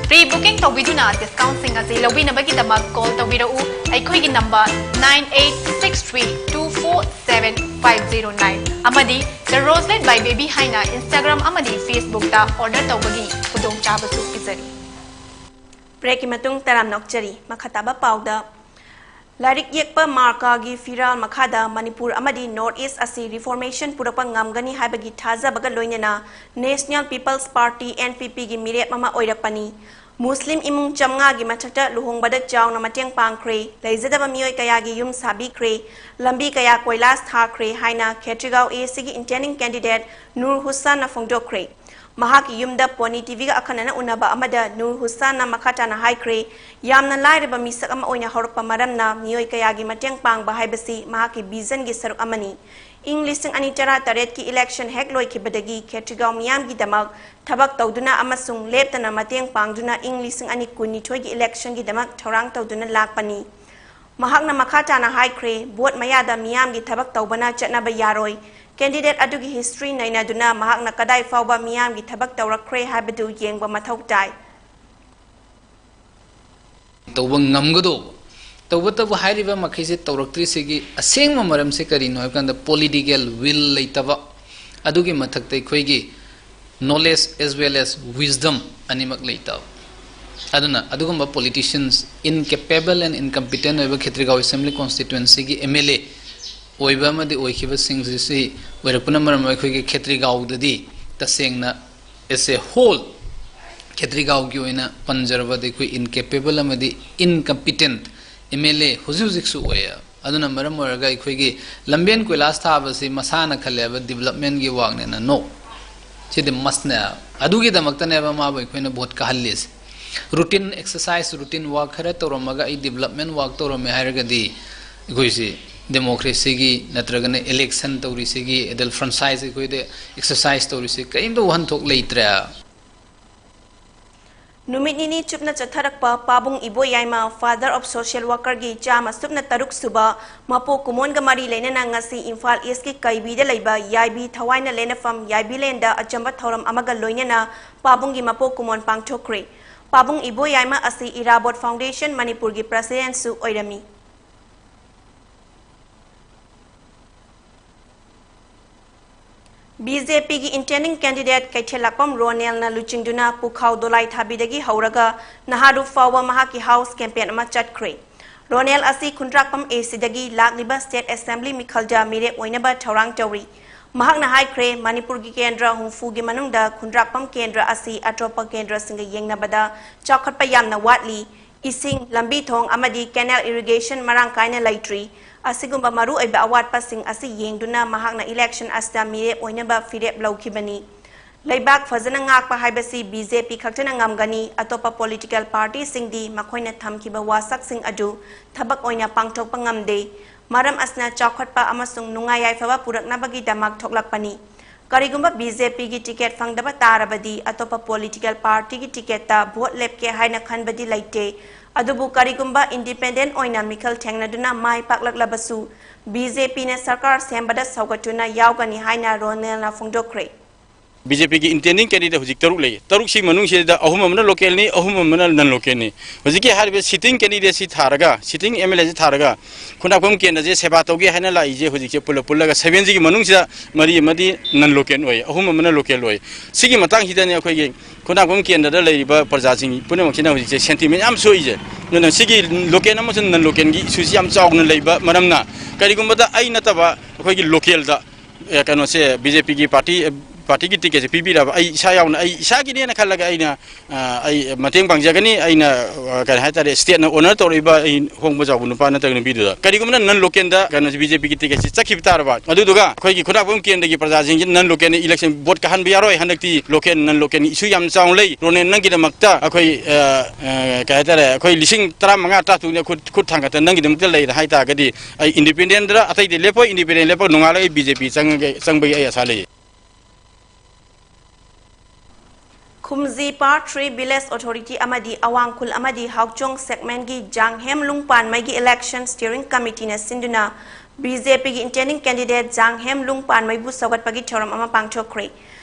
Pre booking ꯇꯧꯕꯤꯗꯨꯅ discountꯁꯤꯡ ꯑꯁꯤ ꯂꯧꯕꯤꯅꯕꯒꯤꯗꯃꯛ call ꯇꯧꯕꯤꯔꯛꯎ꯫ ꯑꯩꯈꯣꯏꯒꯤ number nine eight six three two four seven five zero nine ꯑꯃꯗꯤ The Roselet by Baby ꯍꯥꯏꯅ Instagram ꯑꯃꯗꯤ Facebookꯇ order ꯇꯧꯕꯒꯤ ꯈꯨꯗꯣꯡꯆꯥꯕꯁꯨ ꯄꯤꯖꯔꯤ꯫ Breakꯀꯤ ꯃꯇꯨꯡ ꯇꯔꯥꯝꯅ ꯑꯣꯛꯆꯔꯤ꯫ ꯃꯈꯥ ꯇꯥꯕ ꯄꯥꯎꯗ ꯂꯥꯏꯔꯤꯛ ꯌꯦꯛꯄ ꯃꯥꯔꯀꯥꯒꯤ ꯐꯤꯔꯥꯜ ꯃꯈꯥꯗ ꯃꯅꯤꯄꯨꯔ ꯑꯃꯗꯤ North East ꯑꯁꯤ reformation ꯄꯨꯔꯛꯄ ꯉꯝꯒꯅꯤ ꯍꯥꯏꯕꯒꯤ ꯊꯥꯖꯕꯒ ꯂꯣꯏꯅꯅ National People's Party, NPPꯒꯤ ꯃꯤꯔꯦꯞ ꯑꯃ ꯑꯣꯏꯔꯛꯄꯅꯤ꯫ ꯃꯨꯁꯂꯤꯝ ꯏꯃꯨꯡ ꯆꯥꯝꯃꯉꯥꯒꯤ ꯃꯊꯛꯇ ꯂꯨꯍꯣꯡꯕꯗ ꯆꯥꯎꯅ ꯃꯇꯦꯡ ꯄꯥꯡꯈ꯭ꯔꯦ, ꯂꯩꯖꯗꯕ ꯃꯤꯑꯣꯏ ꯀꯌꯥꯒꯤ ꯌꯨꯝ ꯁꯥꯕꯤꯈ꯭ꯔꯦ, ꯂꯝꯕꯤ ꯀꯌꯥ ꯀꯣꯏꯂꯥꯁ ꯊꯥꯈ꯭ꯔꯦ ꯍꯥꯏꯅ ꯈꯦꯇ꯭ꯔꯤꯒꯥꯎ AACꯒꯤ intending candidate ꯅꯨꯔ ꯍꯨꯁꯥꯟꯅ ꯐꯣꯡꯗꯣꯛꯈ꯭ꯔꯦ꯫ ꯃꯍꯥꯛꯀꯤ ꯌꯨꯝꯗ Pony TVꯒ ꯑꯈꯟꯅꯅ ꯎꯅꯕ ꯑꯃꯗ ꯅꯨꯔ ꯍꯨꯁꯥꯟꯅ ꯃꯈꯥ ꯇꯥꯅ ꯍꯥꯏꯈ꯭ꯔꯦ, ꯌꯥꯝꯅ ꯂꯥꯏꯔꯕ ꯃꯤꯁꯛ ꯑꯃ ꯑꯣꯏꯅ ꯍꯧꯔꯛꯄ ꯃꯔꯝꯅ ꯃꯤꯑꯣꯏ ꯀꯌꯥꯒꯤ ꯃꯇꯦꯡ ꯄꯥꯡꯕ ꯍꯥꯏꯕꯁꯤ ꯃꯍꯥꯛꯀꯤ visionꯒꯤ ꯁꯔꯨꯛ ꯑꯃꯅꯤ꯫ ꯏꯪ ꯂꯤꯁꯤꯡ ꯑꯅꯤ ꯇꯔꯥꯇꯔꯦꯠꯀꯤ election ꯍꯦꯛ ꯂꯣꯏꯈꯤꯕꯗꯒꯤ ꯈꯦꯇ꯭ꯔꯤꯒꯥꯎ ꯃꯤꯌꯥꯝꯒꯤꯗꯃꯛ ꯊꯕꯛ ꯇꯧꯗꯨꯅ ꯑꯃꯁꯨꯡ ꯂꯦꯞꯇꯅ ꯃꯇꯦꯡ ꯄꯥꯡꯗꯨꯅ ꯏꯪ ꯂꯤꯁꯤꯡ ꯑꯅꯤ ꯀꯨꯟꯅꯤꯊꯣꯏꯒꯤ electionꯒꯤꯗꯃꯛ ꯊꯧꯔꯥꯡ ꯇꯧꯗꯨꯅ ꯂꯥꯛꯄꯅꯤ꯫ ꯃꯍꯥꯛꯅ ꯃꯈꯥ ꯇꯥꯅ ꯍꯥꯏꯈ꯭ꯔꯦ, vote ꯃꯌꯥꯗ ꯃꯤꯌꯥꯝꯒꯤ ꯊꯕꯛ ꯇꯧꯕꯅ ꯆꯠꯅꯕ ꯌꯥꯔꯣꯏ꯫ Candidate ꯑꯗꯨꯒꯤ history ꯅꯩꯅꯗꯨꯅ ꯃꯍꯥꯛꯅ ꯀꯗꯥꯏ ꯐꯥꯎꯕ ꯃꯤꯌꯥꯝꯒꯤ ꯊꯕꯛ ꯇꯧꯔꯛꯈ꯭ꯔꯦ ꯍꯥꯏꯕꯗꯨ ꯌꯦꯡꯕ ꯃꯊꯧ ꯇꯥꯏ꯫ ꯇꯧꯕ ꯉꯝꯒꯗꯧꯕ꯫ ꯇꯧꯕꯇꯕꯨ ꯍꯥꯏꯔꯤꯕ ꯃꯈꯩꯁꯦ ꯇꯧꯔꯛꯇ꯭ꯔꯤꯁꯤꯒꯤ ꯑꯁꯦꯡꯕ ꯃꯔꯝꯁꯦ ꯀꯔꯤꯅꯣ ꯍꯥꯏꯕ ꯀꯥꯟꯗ political will ꯂꯩꯇꯕ, ꯑꯗꯨꯒꯤ ꯃꯊꯛꯇ ꯑꯩꯈꯣꯏꯒꯤ knowledge as well as wisdom ꯑꯅꯤꯃꯛ ꯂꯩꯇꯕ꯫ ꯑꯗꯨꯅ ꯑꯗꯨꯒꯨꯝꯕ politicians, incapable and incompetent ꯑꯣꯏꯕ ꯈꯦꯇ꯭ꯔꯤꯒꯥꯎ assembly constituencyꯒꯤ MLA ꯑꯣꯏꯕ ꯑꯃꯗꯤ ꯑꯣꯏꯈꯤꯕꯁꯤꯡꯁꯤ ꯑꯣꯏꯔꯛꯄꯅ ꯃꯔꯝ ꯑꯣꯏꯔꯒ ꯑꯩꯈꯣꯏꯒꯤ ꯈꯦꯇ꯭ꯔꯤꯒꯥꯎꯗꯗꯤ ꯇꯁꯦꯡꯅ as a whole ꯈꯦꯇ꯭ꯔꯤꯒꯥꯎꯒꯤ ꯑꯣꯏꯅ ꯄꯟꯖꯔꯕꯗ ꯑꯩꯈꯣꯏ incapable ꯑꯃꯗꯤ incompetent MLA ꯍꯧꯖꯤꯛ ꯍꯧꯖꯤꯛꯁꯨ ꯑꯣꯏꯌꯦ꯫ ꯑꯗꯨꯅ ꯃꯔꯝ ꯑꯣꯏꯔꯒ ꯑꯩꯈꯣꯏꯒꯤ ꯂꯝꯕꯦꯟ ꯀꯣꯏꯂꯥꯁ ꯊꯥꯕꯁꯤ ꯃꯁꯥꯅ ꯈꯜꯂꯦꯕ developmentꯒꯤ workꯅꯦꯅ꯫ No, ꯁꯤꯗꯤ mustꯅꯦ꯫ ꯑꯗꯨꯒꯤꯗꯃꯛꯇꯅꯦꯕ ꯃꯥꯕꯨ ꯑꯩꯈꯣꯏꯅ vote ꯀꯥꯍꯜꯂꯤꯁꯦ꯫ Routine exercise, routine work ꯈꯔ ꯇꯧꯔꯝꯃꯒ ꯑꯩ development work ꯇꯧꯔꯝꯃꯦ ꯍꯥꯏꯔꯒꯗꯤ ꯑꯩꯈꯣꯏꯁꯤ democracyꯒꯤ ꯅꯠꯇ꯭ꯔꯒꯅ election ꯇꯧꯔꯤꯁꯤꯒꯤ, ꯑꯗ franchise ꯑꯩꯈꯣꯏꯗ exercise ꯇꯧꯔꯤꯁꯤ ꯀꯔꯤꯝꯇ ꯋꯥꯍꯟꯊꯣꯛ ꯂꯩꯇ꯭ꯔꯦ꯫ ꯅꯨꯃꯤꯠ ꯅꯤꯅꯤ ꯆꯨꯞꯅ ꯆꯠꯊꯔꯛꯄ ꯄꯥꯕꯨꯡ ꯏꯕꯣꯌꯥꯏꯃ Father of Social Workerꯒꯤ ꯆꯥꯝꯃ ꯁꯨꯞꯅ ꯇꯔꯨꯛ ꯁꯨꯕ ꯃꯄꯣꯛ ꯀꯨꯝꯑꯣꯟꯒ ꯃꯔꯤ ꯂꯩꯅꯅ ꯉꯁꯤ ꯏꯝꯐꯥꯜ Eastꯀꯤ ꯀꯩꯕꯤꯗ ꯂꯩꯕ ꯌꯥꯏꯕꯤ ꯊꯋꯥꯏꯅ ꯂꯦꯟꯅꯐꯝ ꯌꯥꯏꯕꯤ ꯂꯦꯟꯗ ꯑꯆꯝꯕ ꯊꯧꯔꯝ ꯑꯃꯒ ꯂꯣꯏꯅꯅ ꯄꯥꯕꯨꯡꯒꯤ ꯃꯄꯣꯛ ꯀꯨꯝꯑꯣꯟ ꯄꯥꯡꯊꯣꯛꯈ꯭ꯔꯦ꯫ ꯄꯥꯕꯨꯡ ꯏꯕꯣꯌꯥꯏꯃ ꯑꯁꯤ ꯏꯔꯥꯕꯣꯠ Foundationꯒꯤ ꯃꯅꯤꯄꯨꯔꯒꯤ Presidentꯁꯨ ꯑꯣꯏꯔꯝꯃꯤ꯫ BJPꯒꯤ intending candidate ꯀꯩꯊꯦꯜꯂꯥꯛꯄꯝ ꯔꯣꯅꯦꯜꯅ ꯂꯨꯆꯤꯡꯗꯨꯅ ꯄꯨꯈꯥꯎ ꯗꯣꯂꯥꯏꯊꯥꯕꯤꯗꯒꯤ ꯍꯧꯔꯒ ꯅꯍꯥꯔꯨꯞ ꯐꯥꯎꯕ ꯃꯍꯥꯛꯀꯤ house campaign ꯑꯃ ꯆꯠꯈ꯭ꯔꯦ꯫ ꯔꯣꯅꯦꯜ ꯑꯁꯤ ꯈꯨꯟꯗ꯭ꯔꯥꯛꯄꯝ ACꯗꯒꯤ ꯂꯥꯛꯂꯤꯕ State Assembly ꯃꯤꯈꯜꯗ ꯃꯤꯔꯦꯞ ꯑꯣꯏꯅꯕ ꯊꯧꯔꯥꯡ ꯇꯧꯔꯤ꯫ ꯃꯍꯥꯛꯅ ꯍꯥꯏꯈ꯭ꯔꯦ, ꯃꯅꯤꯄꯨꯔꯒꯤ ꯀꯦꯟꯗ꯭ꯔ ꯍꯨꯝꯐꯨꯒꯤ ꯃꯅꯨꯡꯗ ꯈꯨꯟꯗ꯭ꯔꯥꯛꯄꯝ ꯀꯦꯟꯗ꯭ꯔ ꯑꯁꯤ ꯑꯇꯣꯞꯄ ꯀꯦꯟꯗ꯭ꯔꯁꯤꯡꯒ ꯌꯦꯡꯅꯕꯗ ꯆꯥꯎꯈꯠꯄ ꯌꯥꯝꯅ ꯋꯥꯠꯂꯤ꯫ ꯏꯁꯤꯡ, ꯂꯝꯕꯤ ꯊꯣꯡ ꯑꯃꯗꯤ canal irrigation ꯃꯔꯥꯡ ꯀꯥꯏꯅ ꯂꯩꯇ꯭ꯔꯤ꯫ ꯑꯁꯤꯒꯨꯝꯕ ꯃꯔꯨꯑꯣꯏꯕ ꯑꯋꯥꯠꯄꯁꯤꯡ ꯑꯁꯤ ꯌꯦꯡꯗꯨꯅ ꯃꯍꯥꯛꯅ election ꯑꯁꯤꯗ ꯃꯤꯔꯦꯞ ꯑꯣꯏꯅꯕ ꯐꯤꯔꯦꯞ ꯂꯧꯈꯤꯕꯅꯤ꯫ ꯂꯩꯕꯥꯛ ꯐꯖꯅ ꯉꯥꯛꯄ ꯍꯥꯏꯕꯁꯤ BJP ꯈꯛꯇꯅ ꯉꯝꯒꯅꯤ, ꯑꯇꯣꯞꯄ political partyꯁꯤꯡꯗꯤ ꯃꯈꯣꯏꯅ ꯊꯝꯈꯤꯕ ꯋꯥꯁꯛꯁꯤꯡ ꯑꯗꯨ ꯊꯕꯛ ꯑꯣꯏꯅ ꯄꯥꯡꯊꯣꯛꯄ ꯉꯝꯗꯦ꯫ ꯃꯔꯝ ꯑꯁꯤꯅ ꯆꯥꯎꯈꯠꯄ ꯑꯃꯁꯨꯡ ꯅꯨꯡꯉꯥꯏ ꯌꯥꯏꯐꯕ ꯄꯨꯔꯛꯅꯕꯒꯤꯗꯃꯛ ꯊꯣꯛꯂꯛꯄꯅꯤ꯫ ꯀꯔꯤꯒꯨꯝꯕ BJPꯒꯤ ticket ꯐꯪꯗꯕ ꯇꯥꯔꯕꯗꯤ ꯑꯇꯣꯞꯄ political partyꯒꯤ ticketꯇ vote ꯂꯦꯞꯀꯦ ꯍꯥꯏꯅ ꯈꯟꯕꯗꯤ ꯂꯩꯇꯦ꯫ ꯑꯗꯨꯕꯨ ꯀꯔꯤꯒꯨꯝꯕ independent ꯑꯣꯏꯅ ꯃꯤꯈꯜ ꯊꯦꯡꯅꯗꯨꯅ ꯃꯥꯏ ꯄꯥꯛꯂꯛꯂꯕꯁꯨ BJPꯅ ꯁꯔꯀꯥꯔ ꯁꯦꯝꯕꯗ ꯁꯧꯒꯠꯇꯨꯅ ꯌꯥꯎꯒꯅꯤ ꯍꯥꯏꯅ ꯔꯣꯅꯦꯜꯅ ꯐꯣꯡꯗꯣꯛꯈ꯭ꯔꯦ꯫ BJPꯒꯤ intending candidate ꯍꯧꯖꯤꯛ ꯇꯔꯨꯛ ꯂꯩ꯫ ꯇꯔꯨꯛꯁꯤꯒꯤ ꯃꯅꯨꯡꯁꯤꯗ ꯑꯍꯨꯝ ꯑꯃꯅ localꯅꯤ, ꯑꯍꯨꯝ ꯑꯃꯅ non localꯅꯤ꯫ ꯍꯧꯖꯤꯛꯀꯤ ꯍꯥꯏꯔꯤꯕ sitting candidateꯁꯤ ꯊꯥꯔꯒ, sitting MLAꯁꯤ ꯊꯥꯔꯒ, ꯈꯨꯟꯗ꯭ꯔꯥꯛꯄꯝ ꯀꯦꯟꯗ꯭ꯔꯁꯦ ꯁꯦꯕꯥ ꯇꯧꯒꯦ ꯍꯥꯏꯅ ꯂꯥꯛꯏꯁꯦ ꯍꯧꯖꯤꯛꯁꯦ ꯄꯨꯜꯂꯞ ꯄꯨꯜꯂꯒ sevenꯁꯤꯒꯤ ꯃꯅꯨꯡꯁꯤꯗ ꯃꯔꯤ ꯑꯃꯗꯤ non local ꯑꯣꯏ, ꯑꯍꯨꯝ ꯑꯃꯅ local ꯑꯣꯏ꯫ ꯁꯤꯒꯤ ꯃꯇꯥꯡꯁꯤꯗꯅꯦ ꯑꯩꯈꯣꯏꯒꯤ ꯈꯨꯟꯗ꯭ꯔꯥꯛꯄꯝ ꯀꯦꯟꯗ꯭ꯔꯗ ꯂꯩꯔꯤꯕ ꯄ꯭ꯔꯖꯥꯁꯤꯡ ꯄꯨꯝꯅꯃꯛꯁꯤꯅ ꯍꯧꯖꯤꯛꯁꯦ sentiment ꯌꯥꯝ ꯁꯣꯛꯏꯁꯦ꯫ ꯑꯗꯨꯅ ꯁꯤꯒꯤ local ꯑꯃꯁꯨꯡ non localꯒꯤ issueꯁꯤ ꯌꯥꯝ ꯆꯥꯎꯅ ꯂꯩꯕ ꯃꯔꯝꯅ, ꯀꯔꯤꯒꯨꯝꯕꯗ ꯑꯩ ꯅꯠꯇꯕ ꯑꯩꯈꯣꯏꯒꯤ localꯗ ꯑꯦ, ꯀꯩꯅꯣꯁꯦ, BJPꯒꯤ party, ꯑꯦ, partyꯒꯤ ticketꯁꯦ ꯄꯤꯕꯤꯔꯕ, ꯑꯩ ꯏꯁꯥ ꯌꯥꯎꯅ, ꯑꯩ ꯏꯁꯥꯒꯤꯅꯦꯅ ꯈꯜꯂꯒ ꯑꯩꯅ, ꯑ, ꯑꯩ ꯃꯇꯦꯡ ꯄꯥꯡꯖꯒꯅꯤ꯫ ꯑꯩꯅ, ꯑ, ꯀꯩ ꯍꯥꯏꯇꯥꯔꯦ, stateꯅ honour ꯇꯧꯔꯛꯏꯕ ꯑꯩ ꯍꯣꯡꯕ ꯆꯥꯎꯕ ꯅꯨꯄꯥ ꯅꯠꯇ꯭ꯔꯒ ꯅꯨꯄꯤꯗꯨꯗ꯫ ꯀꯔꯤꯒꯨꯝꯕ non localꯗ, ꯀꯩꯅꯣꯁꯦ, BJPꯒꯤ ticketꯁꯦ ꯆꯠꯈꯤꯕ ꯇꯥꯔꯕ, ꯑꯗꯨꯗꯨꯒ ꯑꯩꯈꯣꯏꯒꯤ ꯈꯨꯟꯗ꯭ꯔꯥꯛꯄꯝ ꯀꯦꯟꯗ꯭ꯔꯒꯤ ꯄ꯭ꯔꯖꯥꯁꯤꯡꯁꯤ non localꯅ election vote ꯀꯥꯍꯟꯕ ꯌꯥꯔꯣꯏ꯫ ꯍꯟꯗꯛꯇꯤ local, non localꯒꯤ issue ꯌꯥꯝ ꯆꯥꯎꯅ ꯂꯩ꯫ ꯔꯣꯅꯦꯜ, ꯅꯪꯒꯤꯗꯃꯛꯇ ꯑꯩꯈꯣꯏ, ꯑ, ꯑ, ꯀꯩ ꯍꯥꯏꯇꯥꯔꯦ, ꯑꯩꯈꯣꯏ ꯂꯤꯁꯤꯡ ꯇꯔꯥꯃꯉꯥ, ꯇꯔꯥꯇꯔꯨꯛꯅ ꯈꯨꯠ, ꯈꯨꯠ ꯊꯥꯡꯒꯠꯇꯅ ꯅꯪꯒꯤꯗꯃꯛꯇ ꯂꯩꯔꯦ ꯍꯥꯏ ꯇꯥꯔꯒꯗꯤ, ꯑꯩ independentꯗ ꯑꯇꯩꯗꯤ ꯂꯦꯞꯄꯣꯏ, independent ꯂꯦꯞꯄꯒ ꯅꯣꯡꯉꯥꯜꯂꯒ ꯑꯩ BJP ꯆꯪꯉꯒꯦ, ꯆꯪꯕꯒꯤ ꯑꯩ ꯑꯁꯥ ꯂꯩꯌꯦ꯫ ꯈꯨꯝꯖꯤ Part three Village Authority ꯑꯃꯗꯤ ꯑꯋꯥꯡ ꯈꯨꯜ ꯑꯃꯗꯤ ꯍꯥꯎꯆꯣꯡ segment ꯀꯤ ꯖꯥꯡꯍꯦꯝ ꯂꯨꯡꯄꯥꯟꯃꯩꯒꯤ election steering committee ꯅ ꯁꯤꯟꯗꯨꯅ B J P ꯒꯤ intending candidate ꯖꯥꯡꯍꯦꯝ ꯂꯨꯡꯄꯥꯟꯃꯩꯕꯨ ꯁꯧꯒꯠꯄꯒꯤ ꯊꯧꯔꯝ ꯑꯃ ꯄꯥꯡꯊꯣꯛꯈ꯭ꯔꯦ꯫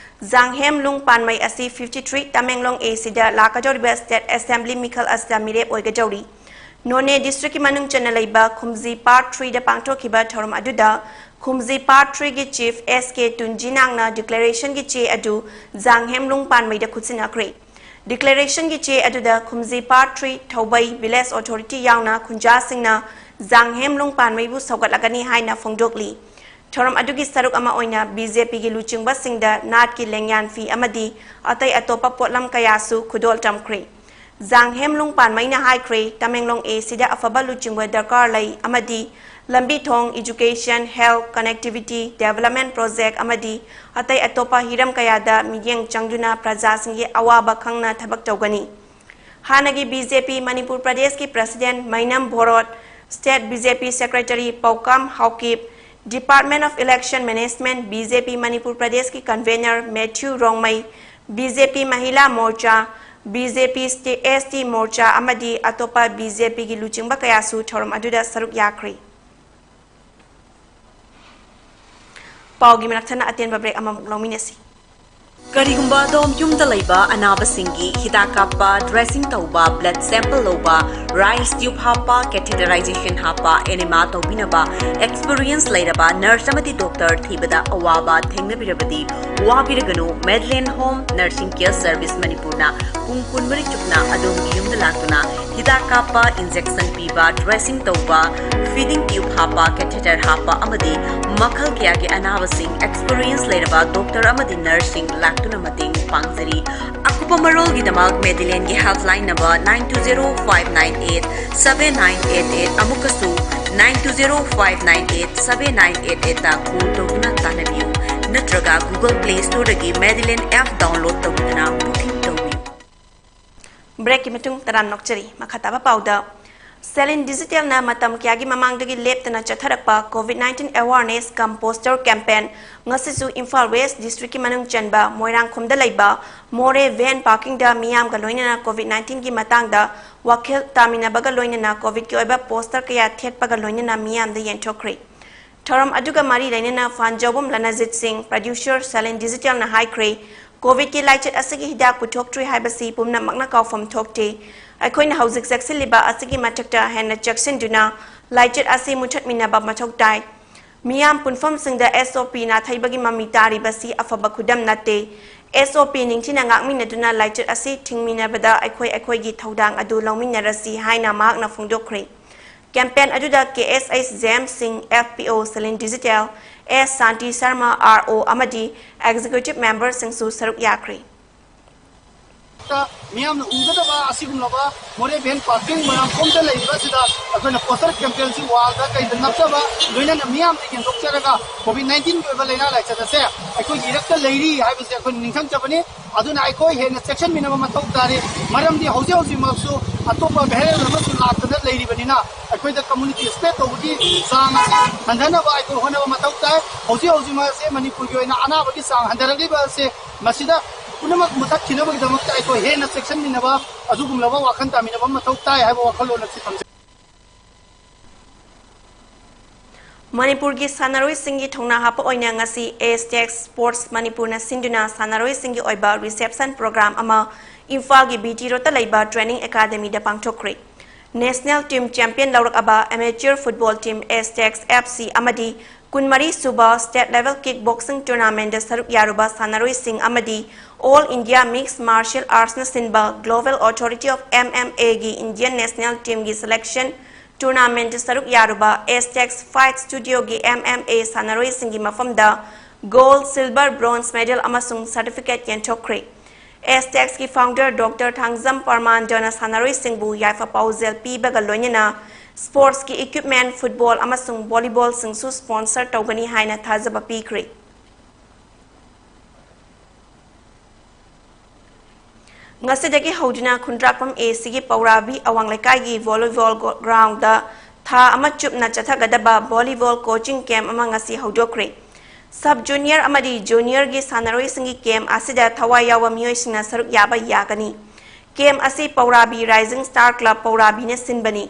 ꯖꯥꯡꯍꯦꯝ ꯂꯨꯡꯄꯥꯟꯃꯩ ꯑꯁꯤ fifty three Tamenglong A C ꯗ ꯂꯥꯛꯀꯗꯧꯔꯤꯕ state assembly ꯃꯤꯈꯜ ꯑꯁꯤꯗ ꯃꯤꯔꯦꯞ ꯑꯣꯏꯒꯗꯧꯔꯤ꯫ ꯅꯣꯅꯦ district ꯀꯤ ꯃꯅꯨꯡ ꯆꯟꯅ ꯂꯩꯕ ꯈꯨꯝꯖꯤ Part three ꯗ ꯄꯥꯡꯊꯣꯛꯈꯤꯕ ꯊꯧꯔꯝ ꯑꯗꯨꯗ ꯈꯨꯝꯖꯤ Part three ꯒꯤ chief S K ꯇꯨꯟꯖꯤꯅꯥꯡꯅ declaration ꯒꯤ ꯆꯦ ꯑꯗꯨ ꯖꯥꯡꯍꯦꯝ ꯂꯨꯡꯄꯥꯟꯃꯩꯗ ꯈꯨꯠꯁꯤꯟꯅꯈ꯭ꯔꯦ꯫ Declaration ꯒꯤ ꯆꯦ ꯑꯗꯨꯗ ꯈꯨꯝꯖꯤ Part three ꯊꯧꯕꯩ village authority ꯌꯥꯎꯅ ꯈꯨꯟꯖꯥꯁꯤꯡꯅ ꯖꯥꯡꯍꯦꯝ ꯂꯨꯡꯄꯥꯟꯃꯩꯕꯨ ꯁꯧꯒꯠꯂꯒꯅꯤ ꯍꯥꯏꯅ ꯐꯣꯡꯗꯣꯛꯂꯤ꯫ ꯊꯧꯔꯝ ꯑꯗꯨꯒꯤ ꯁꯔꯨꯛ ꯑꯃ ꯑꯣꯏꯅ B J P ꯒꯤ ꯂꯨꯆꯤꯡꯕꯁꯤꯡꯗ ꯅꯥꯠꯀꯤ ꯂꯦꯡꯌꯥꯟ ꯐꯤ ꯑꯃꯗꯤ ꯑꯇꯩ ꯑꯇꯣꯞꯄ ꯄꯣꯠꯂꯝ ꯀꯌꯥꯁꯨ ꯈꯨꯗꯣꯜ ꯇꯝꯈ꯭ꯔꯦ꯫ ꯖꯥꯡꯍꯦꯝ ꯂꯨꯡꯄꯥꯟꯃꯩꯅ ꯍꯥꯏꯈ꯭ꯔꯦ, ꯇꯃꯦꯡꯂꯣꯡ A C ꯗ ꯑꯐꯕ ꯂꯨꯆꯤꯡꯕ ꯗꯔꯀꯥꯔ ꯂꯩ ꯑꯃꯗꯤ ꯂꯝꯕꯤ ꯊꯣꯡ, education, health, connectivity, development project ꯑꯃꯗꯤ ꯑꯇꯩ ꯑꯇꯣꯞꯄ ꯍꯤꯔꯝ ꯀꯌꯥꯗ ꯃꯤꯠꯌꯦꯡ ꯆꯪꯗꯨꯅ ꯄ꯭ꯔꯖꯥꯁꯤꯡꯒꯤ ꯑꯋꯥꯕ ꯈꯪꯅ ꯊꯕꯛ ꯇꯧꯒꯅꯤ꯫ ꯍꯥꯟꯅꯒꯤ B J P ꯃꯅꯤꯄꯨꯔ ꯄ꯭ꯔꯗꯦꯁꯀꯤ president ꯃꯩꯅꯝ ꯚꯣꯔꯣꯠ, state B J P secretary ꯄꯧꯀꯥꯝ Haokip, Department of Election Management B J P Manipur ꯄ꯭ꯔꯗꯦꯁꯀꯤ convener Matthew Rongmei, B J P ꯃꯍꯤꯂꯥ ꯃꯣꯔꯆꯥ, B J P stay-, S T ꯃꯣꯔꯆꯥ ꯑꯃꯗꯤ ꯑꯇꯣꯞꯄ B J P ꯒꯤ ꯂꯨꯆꯤꯡꯕ ꯀꯌꯥꯁꯨ ꯊꯧꯔꯝ ꯑꯗꯨꯗ ꯁꯔꯨꯛ ꯌꯥꯈ꯭ꯔꯦ꯫ ꯄꯥꯎꯒꯤ ꯃꯅꯥꯛ ꯊꯠꯅ ꯑꯇꯦꯟꯕ break ꯑꯃꯃꯨꯛ ꯂꯧꯃꯤꯟꯅꯁꯤ꯫ ꯀꯔꯤꯒꯨꯝꯕ ꯑꯗꯣꯝ ꯌꯨꯝꯗ ꯂꯩꯕ ꯑꯅꯥꯕꯁꯤꯡꯒꯤ ꯍꯤꯗꯥꯛ ꯀꯥꯞꯄ, dressing ꯇꯧꯕ, blood sample ꯂꯧꯕ, rice tube ꯍꯥꯞꯄ, catheterization ꯍꯥꯞꯄ, enema ꯇꯧꯕꯤꯅꯕ experience ꯂꯩꯔꯕ nurse ꯑꯃꯗꯤ doctor ꯊꯤꯕꯗ ꯑꯋꯥꯕ ꯊꯦꯡꯅꯕꯤꯔꯕꯗꯤ ꯋꯥꯕꯤꯔꯒꯅꯨ꯫ Madeline Home Nursing Care Service ꯃꯅꯤꯄꯨꯔꯅ ꯄꯨꯡ ꯀꯨꯟꯃꯔꯤ ꯆꯨꯞꯅ ꯑꯗꯣꯝꯒꯤ ꯌꯨꯝꯗ ꯂꯥꯛꯇꯨꯅ ꯍꯤꯗꯥꯛ ꯀꯥꯞꯄ, injection ꯄꯤꯕ, dressing ꯇꯧꯕ, feeding tube ꯍꯥꯞꯄ, catheter ꯍꯥꯞꯄ ꯑꯃꯗꯤ ꯃꯈꯜ ꯀꯌꯥꯒꯤ ꯑꯅꯥꯕꯁꯤꯡ experience ꯂꯩꯔꯕ doctor ꯑꯃꯗꯤ nurseꯁꯤꯡ ꯂꯥꯛꯇꯨꯅ ꯃꯇꯦꯡ ꯄꯥꯡꯖꯔꯤ꯫ ꯑꯀꯨꯞꯄ ꯃꯔꯣꯜꯒꯤꯗꯃꯛ Madelineꯒꯤ helpline number nine two zero five nine eight seven nine eight eight, ꯑꯃꯨꯛꯀꯁꯨ nine two zero five nine eight seven nine eight eightꯇ call ꯇꯧꯗꯨꯅ ꯇꯥꯟꯅꯕꯤꯌꯨ, ꯅꯠꯇ꯭ꯔꯒ Google Play Storeꯗꯒꯤ Madeline app download ꯇꯧꯗꯨꯅ booking ꯇꯧꯕꯤꯌꯨ꯫ Breakꯀꯤ ꯃꯇꯨꯡ ꯇꯔꯥꯝꯅ ꯑꯣꯛꯆꯔꯤ꯫ ꯃꯈꯥ ꯇꯥꯕ ꯄꯥꯎꯗ, Salin Digitalꯅ ꯃꯇꯝ ꯀꯌꯥꯒꯤ ꯃꯃꯥꯡꯗꯒꯤ ꯂꯦꯞꯇꯅ ꯆꯠꯊꯔꯛꯄ COVID nineteen awareness cum poster campaign ꯉꯁꯤꯁꯨ ꯏꯝꯐꯥꯜ West Districtꯀꯤ ꯃꯅꯨꯡ ꯆꯟꯕ ꯃꯣꯏꯔꯥꯡꯈꯣꯝꯗ ꯂꯩꯕ ꯃꯣꯔꯦ van parkingꯗ ꯃꯤꯌꯥꯝꯒ ꯂꯣꯏꯅꯅ COVID nineteenꯒꯤ ꯃꯇꯥꯡꯗ ꯋꯥꯈꯜ ꯇꯥꯃꯤꯟꯅꯕꯒ ꯂꯣꯏꯅꯅ COVIDꯀꯤ ꯑꯣꯏꯕ poster ꯀꯌꯥ ꯊꯦꯠꯄꯒ ꯂꯣꯏꯅꯅ ꯃꯤꯌꯥꯝꯗ ꯌꯦꯟꯊꯣꯛꯈ꯭ꯔꯦ꯫ ꯊꯧꯔꯝ ꯑꯗꯨꯒ ꯃꯔꯤ ꯂꯩꯅꯅ ꯐꯥꯟꯖꯧꯕꯝ ꯂꯅꯖꯤꯠ ꯁꯤꯡ, producer Salin Digitalꯅ ꯍꯥꯏꯈ꯭ꯔꯦ, COVIDꯀꯤ ꯂꯥꯏꯆꯠ ꯑꯁꯤꯒꯤ ꯍꯤꯗꯥꯛ ꯄꯨꯊꯣꯛꯇ꯭ꯔꯤ ꯍꯥꯏꯕꯁꯤ ꯄꯨꯝꯅꯃꯛꯅ ꯀꯥꯎꯐꯝ ꯊꯣꯛꯇꯦ꯫ ꯑꯩꯈꯣꯏꯅ ꯍꯧꯖꯤꯛ ꯆꯦꯛꯁꯤꯜꯂꯤꯕ ꯑꯁꯤꯒꯤ ꯃꯊꯛꯇ ꯍꯦꯟꯅ ꯆꯦꯛꯁꯤꯟꯗꯨꯅ ꯂꯥꯏꯆꯠ ꯑꯁꯤ ꯃꯨꯊꯠꯃꯤꯟꯅꯕ ꯃꯊꯧ ꯇꯥꯏ꯫ ꯃꯤꯌꯥꯝ ꯄꯨꯟꯐꯝꯁꯤꯡꯗ SOP ꯅꯥꯊꯩꯕꯒꯤ ꯃꯃꯤ ꯇꯥꯔꯤꯕꯁꯤ ꯑꯐꯕ ꯈꯨꯗꯝ ꯅꯠꯇꯦ꯫ SOP ꯅꯤꯡꯊꯤꯅ ꯉꯥꯛꯃꯤꯟꯅꯗꯨꯅ ꯂꯥꯏꯆꯠ ꯑꯁꯤ ꯊꯤꯡꯃꯤꯟꯅꯕꯗ ꯑꯩꯈꯣꯏ ꯑꯩꯈꯣꯏꯒꯤ ꯊꯧꯗꯥꯡ ꯑꯗꯨ ꯂꯧꯃꯤꯟꯅꯔꯁꯤ ꯍꯥꯏꯅ ꯃꯍꯥꯛꯅ ꯐꯣꯡꯗꯣꯛꯈ꯭ꯔꯦ꯫ Campaign ꯑꯗꯨꯗ KSH ꯖꯦꯝꯁ ꯁꯤꯡ, FPO Salin Digital, S ꯁꯥꯟꯇꯤ ꯁꯔꯃ, RO ꯑꯃꯗꯤ executive memberꯁꯤꯡꯁꯨ ꯁꯔꯨꯛ ꯌꯥꯈ꯭ꯔꯦ꯫ ꯃꯤꯌꯥꯝꯅ ꯎꯒꯗꯕ ꯑꯁꯤꯒꯨꯝꯂꯕ ꯃꯣꯔꯦ van parking ꯃꯣꯏꯔꯥꯡꯈꯣꯝꯗ ꯂꯩꯔꯤꯕ ꯑꯁꯤꯗ ꯑꯩꯈꯣꯏꯅ poster campaignꯁꯤ wallꯗ ꯀꯩꯗ ꯅꯞꯆꯕ, ꯂꯣꯏꯅꯅ ꯃꯤꯌꯥꯝꯗ ꯌꯦꯟꯊꯣꯛꯆꯔꯒ COVID nineteenꯒꯤ ꯑꯣꯏꯕ ꯂꯥꯏꯅꯥ ꯂꯥꯏꯆꯠ ꯑꯁꯦ ꯑꯩꯈꯣꯏꯒꯤ ꯏꯔꯛꯇ ꯂꯩꯔꯤ ꯍꯥꯏꯕꯁꯦ ꯑꯩꯈꯣꯏꯅ ꯅꯤꯡꯁꯤꯡꯖꯕꯅꯤ꯫ ꯑꯗꯨꯅ ꯑꯩꯈꯣꯏ ꯍꯦꯟꯅ ꯆꯦꯛꯁꯤꯟꯃꯤꯟꯅꯕ ꯃꯊꯧ ꯇꯥꯔꯤ꯫ ꯃꯔꯝꯗꯤ ꯍꯧꯖꯤꯛ ꯍꯧꯖꯤꯛꯃꯛꯁꯨ ꯑꯇꯣꯞꯄ variant ꯑꯃꯁꯨ ꯂꯥꯛꯇꯅ ꯂꯩꯔꯤꯕꯅꯤꯅ ꯑꯩꯈꯣꯏꯗ community spread ꯇꯧꯕꯒꯤ ꯆꯥꯡ ꯑꯁꯤ ꯍꯟꯊꯅꯕ ꯑꯩꯈꯣꯏ ꯍꯣꯠꯅꯕ ꯃꯊꯧ ꯇꯥꯏ꯫ ꯍꯧꯖꯤꯛ ꯍꯧꯖꯤꯛꯃꯛ ꯑꯁꯦ ꯃꯅꯤꯄꯨꯔꯒꯤ ꯑꯣꯏꯅ ꯑꯅꯥꯕꯒꯤ ꯆꯥꯡ ꯍꯟꯊꯔꯛꯂꯤꯕ ꯑꯁꯦ ꯃꯁꯤꯗ ꯄꯨꯝꯅꯃꯛ ꯃꯨꯊꯠꯈꯤꯅꯕꯒꯤꯗꯃꯛꯇ ꯑꯩꯈꯣꯏ ꯍꯦꯟꯅ ꯆꯦꯛꯁꯤꯟꯃꯤꯟꯅꯕ, ꯑꯗꯨꯒꯨꯝꯂꯕ ꯋꯥꯈꯜ ꯇꯥꯃꯤꯟꯅꯕ ꯃꯊꯧ ꯇꯥꯏ ꯍꯥꯏꯕ ꯋꯥꯈꯜꯂꯣꯟ ꯑꯁꯤ ꯊꯝꯖꯩ꯫ ꯃꯅꯤꯄꯨꯔꯒꯤ ꯁꯥꯟꯅꯔꯣꯏꯁꯤꯡꯒꯤ ꯊꯧꯅꯥ ꯍꯥꯞꯄ ꯑꯣꯏꯅ ꯉꯁꯤ Aztec Sports ꯃꯅꯤꯄꯨꯔꯅ ꯁꯤꯟꯗꯨꯅ ꯁꯥꯟꯅꯔꯣꯏꯁꯤꯡꯒꯤ ꯑꯣꯏꯕ reception program ꯑꯃ ꯏꯝꯐꯥꯜꯒꯤ BT Roadꯇ ꯂꯩꯕ training academyꯗ ꯄꯥꯡꯊꯣꯛꯈ꯭ꯔꯦ꯫ National team champion ꯂꯧꯔꯛꯑꯕ amateur football team Aztecs FC ꯑꯃꯗꯤ ꯀꯨꯟꯃꯔꯤ ꯁꯨꯕ state level kick boxing tournamentꯗ ꯁꯔꯨꯛ ꯌꯥꯔꯨꯕ ꯁꯥꯟꯅꯔꯣꯏꯁꯤꯡ ꯑꯃꯗꯤ All India Mixed Martial Artsꯅ ꯁꯤꯟꯕ Global Authority of MMAꯒꯤ Indian national teamꯒꯤ selection tournamentꯗ ꯁꯔꯨꯛ ꯌꯥꯔꯨꯕ Aztecs Fight Studioꯒꯤ MMA ꯁꯥꯟꯅꯔꯣꯏꯁꯤꯡꯒꯤ ꯃꯐꯝꯗ gold, silver, bronze medal ꯑꯃꯁꯨꯡ certificate ꯌꯦꯟꯊꯣꯛꯈ꯭ꯔꯦ꯫ Aztecsꯀꯤ founder Doctor ꯊꯥꯡꯖꯝ ꯄꯔꯃꯥꯟꯗꯅ ꯁꯥꯟꯅꯔꯣꯏꯁꯤꯡꯕꯨ ꯌꯥꯏꯐ ꯄꯥꯎꯖꯦꯜ ꯄꯤꯕꯒ ꯂꯣꯏꯅꯅ sportsꯀꯤ equipment, football ꯑꯃꯁꯨꯡ volleyballꯁꯤꯡꯁꯨ sponsor ꯇꯧꯒꯅꯤ ꯍꯥꯏꯅ ꯊꯥꯖꯕ ꯄꯤꯈ꯭ꯔꯦ꯫ ꯉꯁꯤꯗꯒꯤ ꯍꯧꯗꯨꯅ ꯈꯨꯟꯗ꯭ꯔꯥꯛꯄꯝ A Cꯒꯤ ꯄꯧꯔꯥꯕꯤ ꯑꯋꯥꯡ ꯂꯩꯀꯥꯏꯒꯤ volleyball ꯒ꯭ꯔꯥꯎꯟꯗ ꯊꯥ ꯑꯃ ꯆꯨꯞꯅ ꯆꯠꯊꯒꯗꯕ volleyball coaching camp ꯑꯃ ꯉꯁꯤ ꯍꯧꯗꯣꯛꯈ꯭ꯔꯦ꯫ Sub junior ꯑꯃꯗꯤ juniorꯒꯤ ꯁꯥꯟꯅꯔꯣꯏꯁꯤꯡꯒꯤ camp ꯑꯁꯤꯗ ꯊꯋꯥꯏ ꯌꯥꯎꯕ ꯃꯤꯑꯣꯏꯁꯤꯡꯅ ꯁꯔꯨꯛ ꯌꯥꯕ ꯌꯥꯒꯅꯤ꯫ Camp ꯑꯁꯤ ꯄꯧꯔꯥꯕꯤ Rising Star Club ꯄꯧꯔꯥꯕꯤꯅ ꯁꯤꯟꯕꯅꯤ꯫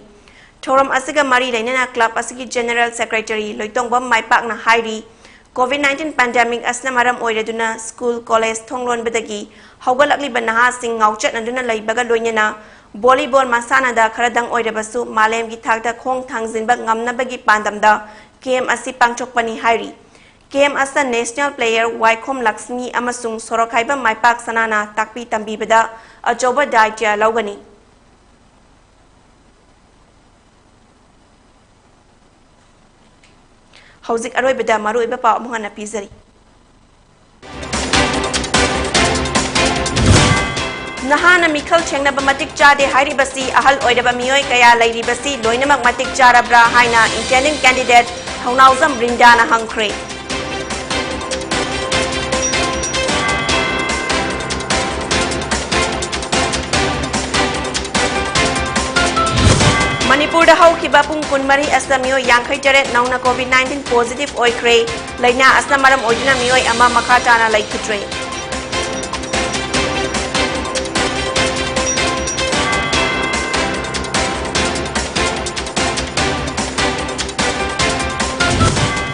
ꯊꯧꯔꯝ ꯑꯁꯤꯒ ꯃꯔꯤ ꯂꯩꯅꯅ club ꯑꯁꯤꯒꯤ general secretary ꯂꯣꯏꯇꯣꯡꯕꯝ ꯃꯥꯏꯄꯥꯛꯅ ꯍꯥꯏꯔꯤ, COVID nineteen pandemic ꯑꯁꯤꯅ ꯃꯔꯝ ꯑꯣꯏꯔꯗꯨꯅ school, college ꯊꯣꯡ ꯂꯣꯟꯕꯗꯒꯤ ꯍꯧꯒꯠꯂꯛꯂꯤꯕ ꯅꯍꯥꯁꯤꯡ ꯉꯥꯎꯆꯠꯅꯗꯨꯅ ꯂꯩꯕꯒ ꯂꯣꯏꯅꯅ volleyball ꯃꯁꯥꯟꯅꯗ ꯈꯔꯗꯪ ꯑꯣꯏꯔꯕꯁꯨ ꯃꯥꯂꯦꯝꯒꯤ ꯊꯥꯛꯇ ꯈꯣꯡ ꯊꯥꯡꯖꯤꯟꯕ ꯉꯝꯅꯕꯒꯤ ꯄꯥꯟꯗꯝꯗ camp ꯑꯁꯤ ꯄꯥꯡꯊꯣꯛꯄꯅꯤ ꯍꯥꯏꯔꯤ꯫ Camp ꯑꯁꯤꯗ national player ꯋꯥꯏꯈꯣꯝ ꯂꯛꯁꯃꯤ ꯑꯃꯁꯨꯡ ꯁꯣꯔꯣꯛꯈꯥꯏꯕꯝ ꯃꯥꯏꯄꯥꯛ ꯁꯅꯥꯅ ꯇꯥꯛꯄꯤ ꯇꯝꯕꯤꯕꯗ ꯑꯆꯧꯕ ꯗꯥꯏꯇ꯭ꯌ ꯂꯧꯒꯅꯤ꯫ ꯍꯧꯖꯤꯛ ꯑꯔꯣꯏꯕꯗ ꯃꯔꯨꯑꯣꯏꯕ ꯄꯥꯎ ꯑꯃꯨꯛ ꯍꯟꯅ ꯄꯤꯖꯔꯤ꯫ ꯅꯍꯥꯅ ꯃꯤꯈꯜ ꯊꯦꯡꯅꯕ ꯃꯇꯤꯛ ꯆꯥꯗꯦ ꯍꯥꯏꯔꯤꯕꯁꯤ ꯑꯍꯜ ꯑꯣꯏꯔꯕ ꯃꯤꯑꯣꯏ ꯀꯌꯥ ꯂꯩꯔꯤꯕꯁꯤ ꯂꯣꯏꯅꯃꯛ ꯃꯇꯤꯛ ꯆꯥꯔꯕ꯭ꯔꯥ ꯍꯥꯏꯅ intending candidate ꯊꯧꯅꯥꯎꯖꯝ ꯕ꯭ꯔꯤꯟꯗꯥꯅ ꯍꯪꯈ꯭ꯔꯦ꯫ ꯃꯅꯤꯄꯨꯔꯗ ꯍꯧꯈꯤꯕ ꯄꯨꯡ ꯀꯨꯟꯃꯔꯤ ꯑꯁꯤꯗ ꯃꯤꯑꯣꯏ ꯌꯥꯡꯈꯩ ꯇꯔꯦꯠ ꯅꯧꯅ COVID nineteen positive ꯑꯣꯏꯈ꯭ꯔꯦ꯫ ꯂꯥꯏꯅꯥ ꯑꯁꯤꯅ ꯃꯔꯝ ꯑꯣꯏꯗꯨꯅ ꯃꯤꯑꯣꯏ ꯑꯃ ꯃꯈꯥ ꯇꯥꯅ ꯂꯩꯈꯤꯗ꯭ꯔꯦ꯫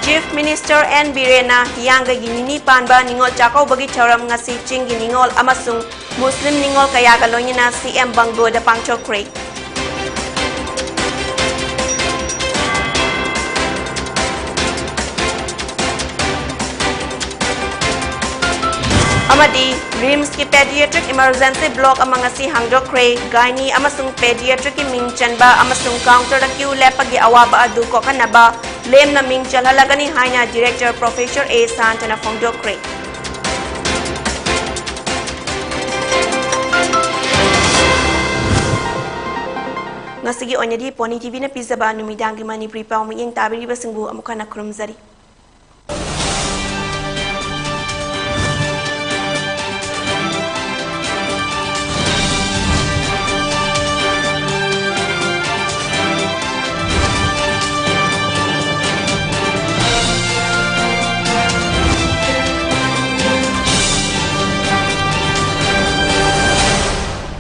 Chief Minister N ꯕꯤꯔꯦꯟꯅ ꯍꯤꯌꯥꯡꯒꯩꯒꯤ ꯅꯤꯅꯤ ꯄꯥꯟꯕ ꯅꯤꯉꯣꯜ ꯆꯥꯛꯀꯧꯕꯒꯤ ꯊꯧꯔꯝ ꯉꯁꯤ ꯆꯤꯡꯒꯤ ꯅꯤꯉꯣꯜ ꯑꯃꯁꯨꯡ ꯃꯨꯁꯂꯤꯝ ꯅꯤꯉꯣꯜ ꯀꯌꯥꯒ ꯂꯣꯏꯅꯅ C M bungalow ꯗ ꯄꯥꯡꯊꯣꯛꯈ꯭ꯔꯦ꯫ ꯑꯃꯗꯤ RIMS ꯀꯤ pediatric emergency block ꯑꯃ ꯉꯁꯤ ꯍꯥꯡꯗꯣꯛꯈ꯭ꯔꯦ꯫ Gynae ꯑꯃꯁꯨꯡ pediatric ꯀꯤ ꯃꯤꯡ ꯆꯟꯕ ꯑꯃꯁꯨꯡ counter ꯗ queue ꯂꯦꯞꯄꯒꯤ ꯑꯋꯥꯕ ꯑꯗꯨ ꯀꯣꯛꯍꯟꯅꯕ ꯂꯦꯝꯅ ꯃꯤꯡ ꯆꯜꯍꯜꯂꯒꯅꯤ ꯍꯥꯏꯅ Director Professor A ꯁꯥꯟꯇꯅ ꯐꯣꯡꯗꯣꯛꯈ꯭ꯔꯦ꯫ ꯉꯁꯤꯒꯤ ꯑꯣꯏꯅꯗꯤ Pony TV ꯅ ꯄꯤꯖꯕ ꯅꯨꯃꯤꯗꯥꯡꯒꯤ ꯃꯅꯤꯄꯨꯔꯤ ꯄꯥꯎ ꯃꯤꯠꯌꯦꯡ ꯇꯥꯕꯤꯔꯤꯕꯁꯤꯡꯕꯨ ꯑꯃꯨꯛ ꯍꯟꯅ ꯈꯨꯔꯨꯝꯖꯔꯤ꯫